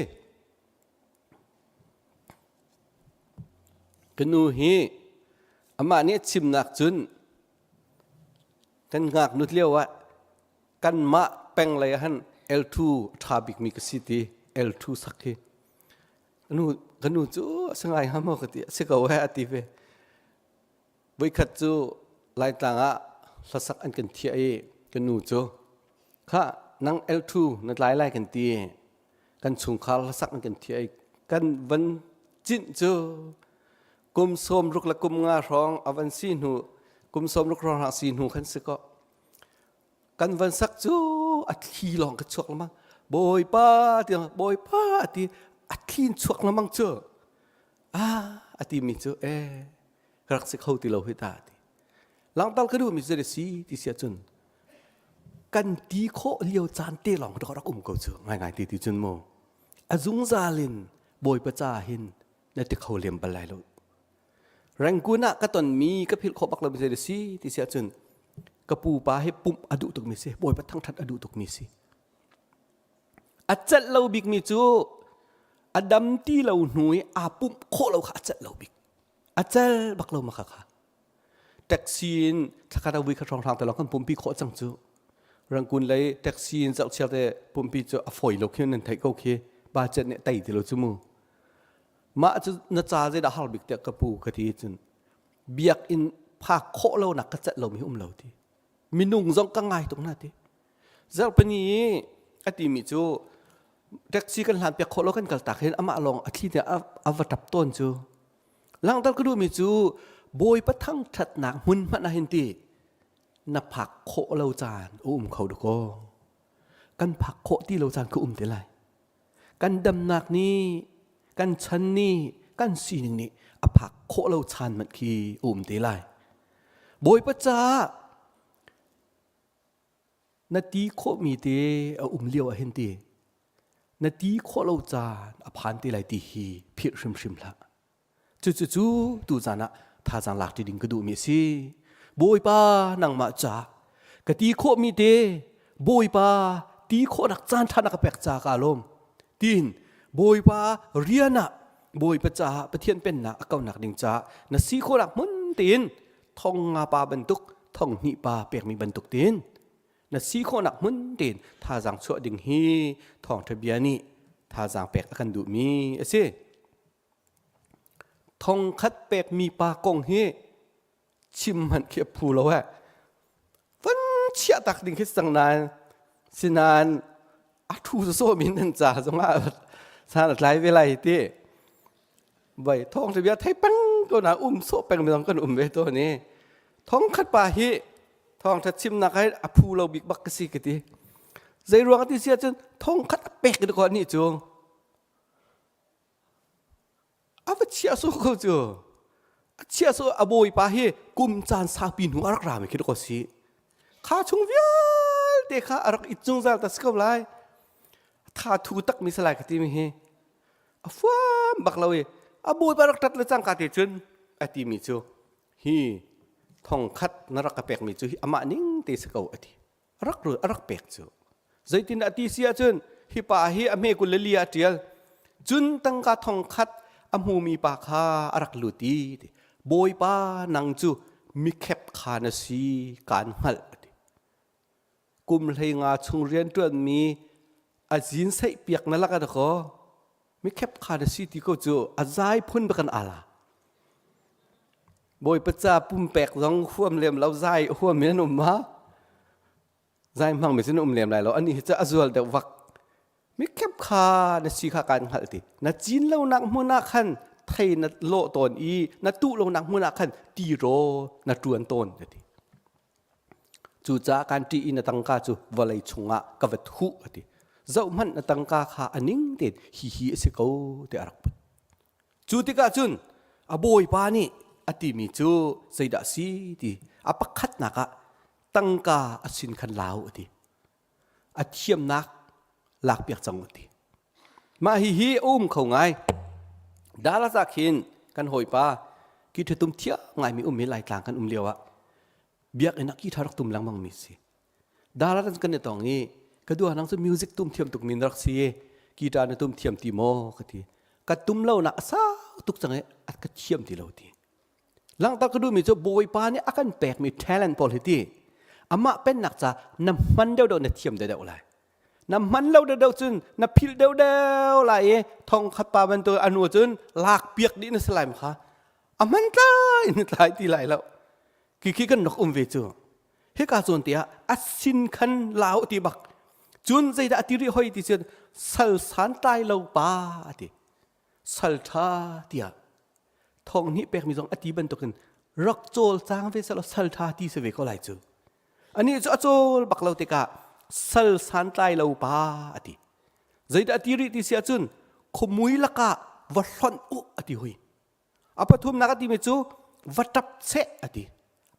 Ka nu hi amah nih a chimnak cun kan ngaknut lio ah kanmah peng lei ah han L2 a ṭha bikmi ka si ti L2 sak hi nu ka nu cu a si ngai hnga maw ka ti a si ko he a ti ve voikhat cu Laitlang ah hlasak an kan thiah i ka nu cu kha nang L2 na tlai lai kan ti kan chungkhar hlasak an kan thiah i kan van cinh cu kum sawm ruk le kum nga hrawng a van si hnu kum sawm ruk hrawng si hnu khan si ko. Kan van sak cu a thli lawng ka chuak lengmang. Bawipa ti Bawipa ti a thli in chuak lengmang cu. Ah a ti mi cu eh ka rak si kho ti lo hi ta ti. Langtal ka duh mi cu si ti si ahcun kan ti khawh lio caan te lawng ka rak um ko cu ngaingai ti ti cun mu a zungzal in Bawipa ca hin na ti kho lem bal lai lo. Rangoon ah ka tonmi ka philh khawh bak lo mi zei si ti si ahcun ka pupa hi pumh a duh tukmi si Bawipa thangṭhat a duh tukmi si. A celh lo bikmi cu a dam ti lo hnu i aa pumh khawh lo kha a celh lo bik. A cel bak lo ma kha kha. Taxi in thlakhat a vui kha hrawnghrang te lawng kan pumpi khawh cang cu. Rangoon lei taxi in zohchiar te pumpi cu a fawi lo khi nan theih ko khi budget nih tei ti lo cu mu. Mah cu na ca zeidah har bik tiah ka pu ka ti cun biakinn phak khawh lo nak ka celh lomi um lo ti. Minung zong ka ngai tuk na ti. Zarhpini i a timi cu taxi kan hlan piak khawh lo kan kal tak hin amah lawng a thli te a va tap tawn cu. Langhter ka duhmi cu Bawipa thangṭhatnak hmun hmanh ah hin ti na phak khawh lo caan a um kho dakaw. Kan phak khawh ti lo caan ka um te lai. Kan damnak nih, kan chan nih, kan sining nih a phak khawh lo chan hmanh khi a um te lai. Bawipa caah na ti khawhmi te a um lio ah hin ti na ti khawh lo caan a phan te lai ti hi philh hrimhrim hlah. Cucu cu tu caan ah thazaang lak ṭi ding ka duhmi a si. Bawipa nangmah ca ka ti khawhmi te Bawipa ti khawhnak caan ṭha na ka pek ca ka lawm. Tiin Bawipa rian ah Bawipa caah Pathian pennak a kaunak ding caah na si khawhnak hmun tein thong nga pa bantuk thong hnih pa pekmi bantuk tein na si khawhnak hmun tein thazaang chuah ding hi thawngṭha bia nih thazaang pek a kan duhmi a si. Thongkhat pekmi pa kong hi chim hmanh khi a phu lo eh. Van chiah tak ding khi cang nain sinain a thu sawsawh mi nan ca zongah san a tlai ve lai ti. Vai thong bia thei peng ko na um sawh peng mi zong kan um ve to ni. Thongkhat pa hi thawngtha chimnak hi a phu lo bik bak ka si ka ti. Zei ruang ti si ahcun thongkhat a pek ko ni cu. A va chia so ko cu. A chia so a bawipa hi kum caan saupi hnu a rak rami khi ko si. Kha chung vialte kha a rak it zungzal ta si ko lai. Tha thu tak mi salai ka ti mi hi. A fuam bak lo i a bawipa rak tat le cangka te cun a ti mi cu hi thong khat na rak ka pek mi cu hi amah ning te si ko a ti. rak a rak pek cu zeitin a ti si ahcun hi pa hi a hme kul le li ah ṭial cun tangka thong khat a hmumi pa kha a rak lut i bawipa nang cu mikhep kha na si kaan hngalh a ti kum hlei nga chung rian ṭuanmi a zin seih piak na lak a kaw mikhep kha na si ti ko cu a zai phun bakan ala Bawipa ca pumpek zong huam lem lo zai huam in an um ma zai hmang mi cun um lem lai lo ani hi cu a zual deuh vak mikhep kha na si kha kan hngalh ti na cin lo nak hmun ah khan thei na lawh tawn i na tuh lo nak hmun ah khan ti ro na ṭuan tawn a ti cucaah kan ṭih i na tangka cu vawlei chungah ka va thuh a ti zohhmanh na tangka kha a ning tein hi hi a si ko ti a rak put Cu tikah cun a bawipa nih a timi cu zeidah a si ti a pakhatnak ah tangka a sin khan lau a ti. A thiamnak lakpiak cang a ti. Mah hihi a um kho ngai. Dallas ah khin kan hawipa ki ṭhatum thiam ngaimi um hi Laitlang kan um lio ah biakinn ah ki ṭha rak tum lengmang mi si. Dallas kan i tong i ka dua nang cu music tum thiam tuk mi na rak si i guitar na tum thiam ti maw ka ti ka tum lo nak a sau tuk cang i a ka thiam ti lo ti langhter ka duhmi cu bawipa nih a kan pekmi talent pawl hi ti amah pennak ca na hman deuhdeuh na thiam deuhdeuh lai na hman lo deuhdeuh cun na philh deuhdeuh lai i thong khat pa bantuk anu cun lak piak dih na si lai kha a hman tlai in tlai ti lai lo khi khi kan rak um ve cu hika zawn te ah a sin khan lau ti bak cun zeidah a ti rih hoi ti cun sal santlai lo pa a ti sal ṭha tiah thong hnih pekmi zong a ti bantukin rak cawl cang ve selaw sal ṭha ti si ve ko lai cu. Anih cu a cawl bak lo tikah sal santlai lo pa a ti. Zeidah a ti rih ti si ahcun khuamui lakah va hlonh u a ti hui. A pathumnak a timi cu va ṭap seh a ti.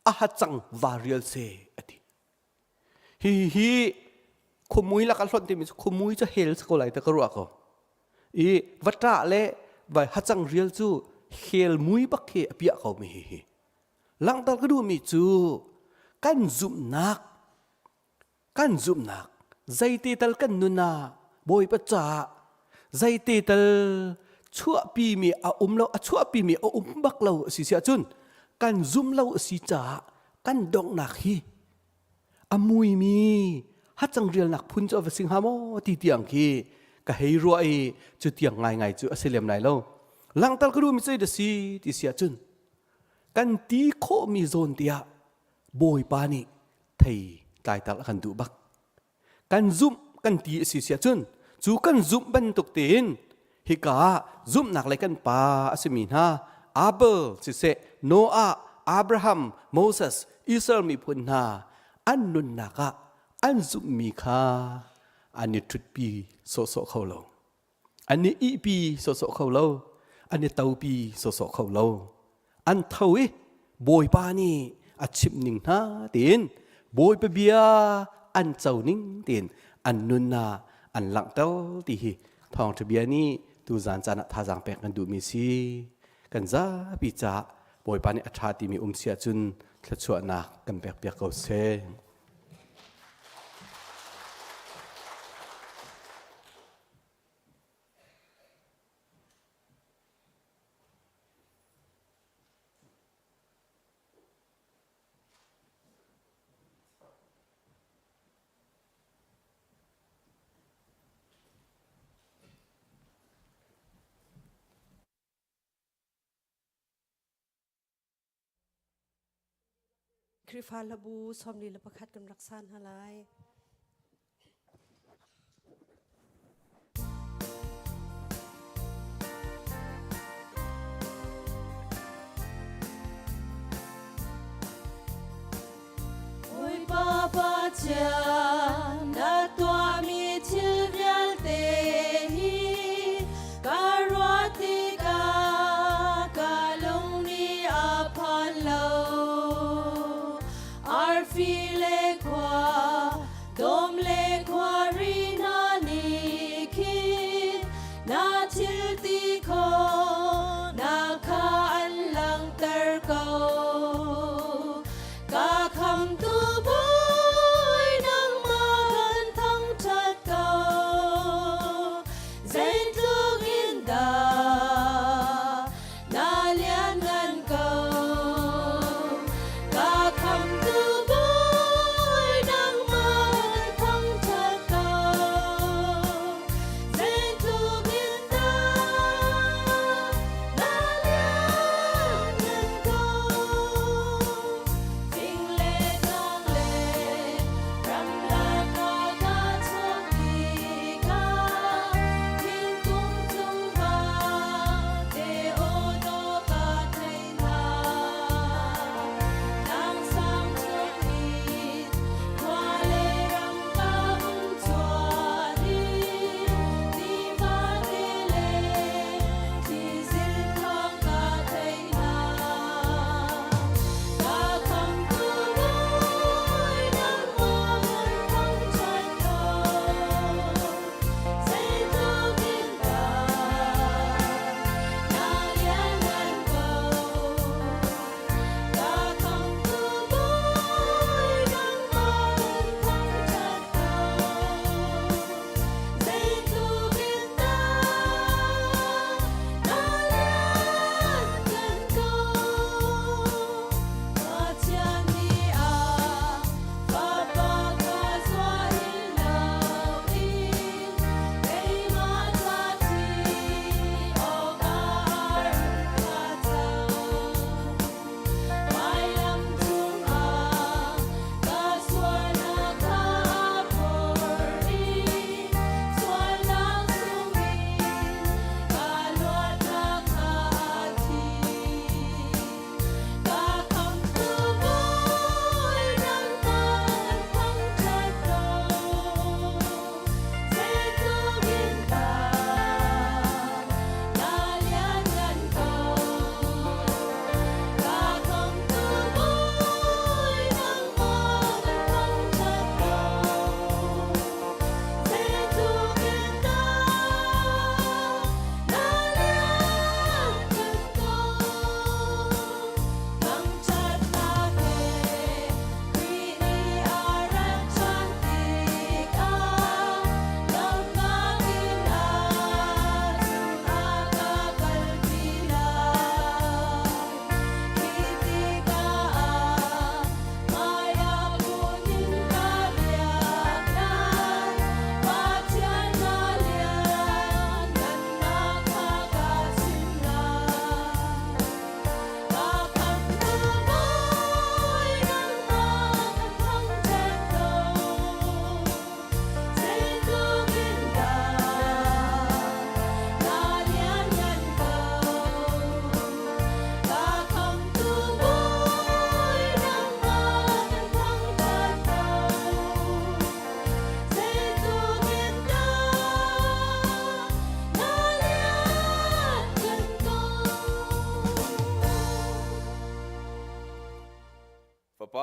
A hacang va rial seh a ti. Hi hi khuamui lakah hlonh timi cu khuamui cu hel si ko lai ta ka ruah ko. I va ṭah le vai hacang rial cu hel mui bak khi a piah ko mi hi hi. Langhter ka duhmi cu kan zumhnak kan zumhnak zeiti tal kan nun ah Bawipa caah zeiti tal chuahpimi a um lo a chuahpimi a um bak lo a si si ahcun kan zum lo a si caah kan donghnak hi a muimi hacang rialnak phun cu a va si hnga maw ti tiang khi ka hei ruah i cu tiang ngaingai cu a si lem lai lo langhter ka duhmi cu da si ti si ahcun kan ti khawhmi zawn tiah Bawipa nih thei tlaitar a kan duh bak. Kan zumh kan ti a si siah cun cu kan zumh bantuk tein hika ah zumhnak le kan pa a simi hna Abel siseh Noah, Abraham, Moses, Israel miphun hna an nunnak ah an zumhmi kha an i ṭhutpi sawhsawh kho lo. An i ihpi sawhsawh kho lo. An i topi sawhsawh kho lo. An tho i Bawipa nih a chimh ning hna tiin Bawipa bia an co ning tiin an nun ah an langhter ti hi thawngṭha bia nih tuzan caan ah thazaang pek kan duhmi si. Kan zapi caah Bawipa nih a ṭha timi um si ahcun thluachuahnak kan pekpiak ko seh. Khrihfa hlabu 41 kan rak sa hna lai. Bawipa Pathian na tuahmi thil vialte hi ka ruah tikah ka lung nih a phan lo. Arfi le khua, dawm le khuari hna nih khin na thil ti khawhnak kha an langhter ko. Ka khamtu Bawi nangmah kan thangṭhat ko. Zeitluk in dah na lianngan ko. Ka khamtu Bawi nangmah kan thangṭhat ko. Zeitluk in dah.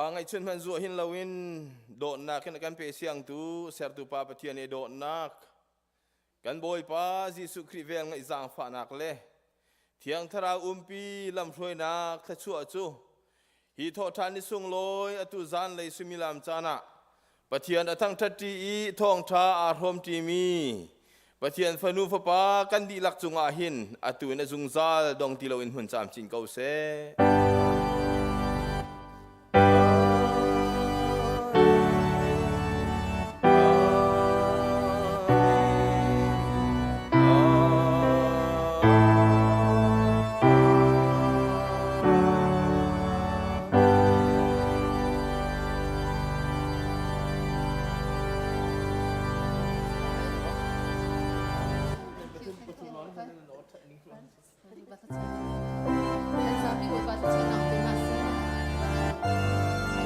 Fa ngaihchun hmanh zuah hin loin dawtnak in a kan pe siangtu sertu Pa Pathian i dawtnak kan Bawipa Jesuh Khrih vel ngaih zaangfahnak le Thiang Thlarau umpi lamhruainak thluachuah cu hi thawhṭhan ni sunglawi atu zanlei suimilam caan ah Pathian a thangṭhatṭi i thawngṭha aa hrawmṭimi Pathian fanu fapa kan dihlak cungah hin atu in a zungzal dong ti loin hmun camcin ko seh.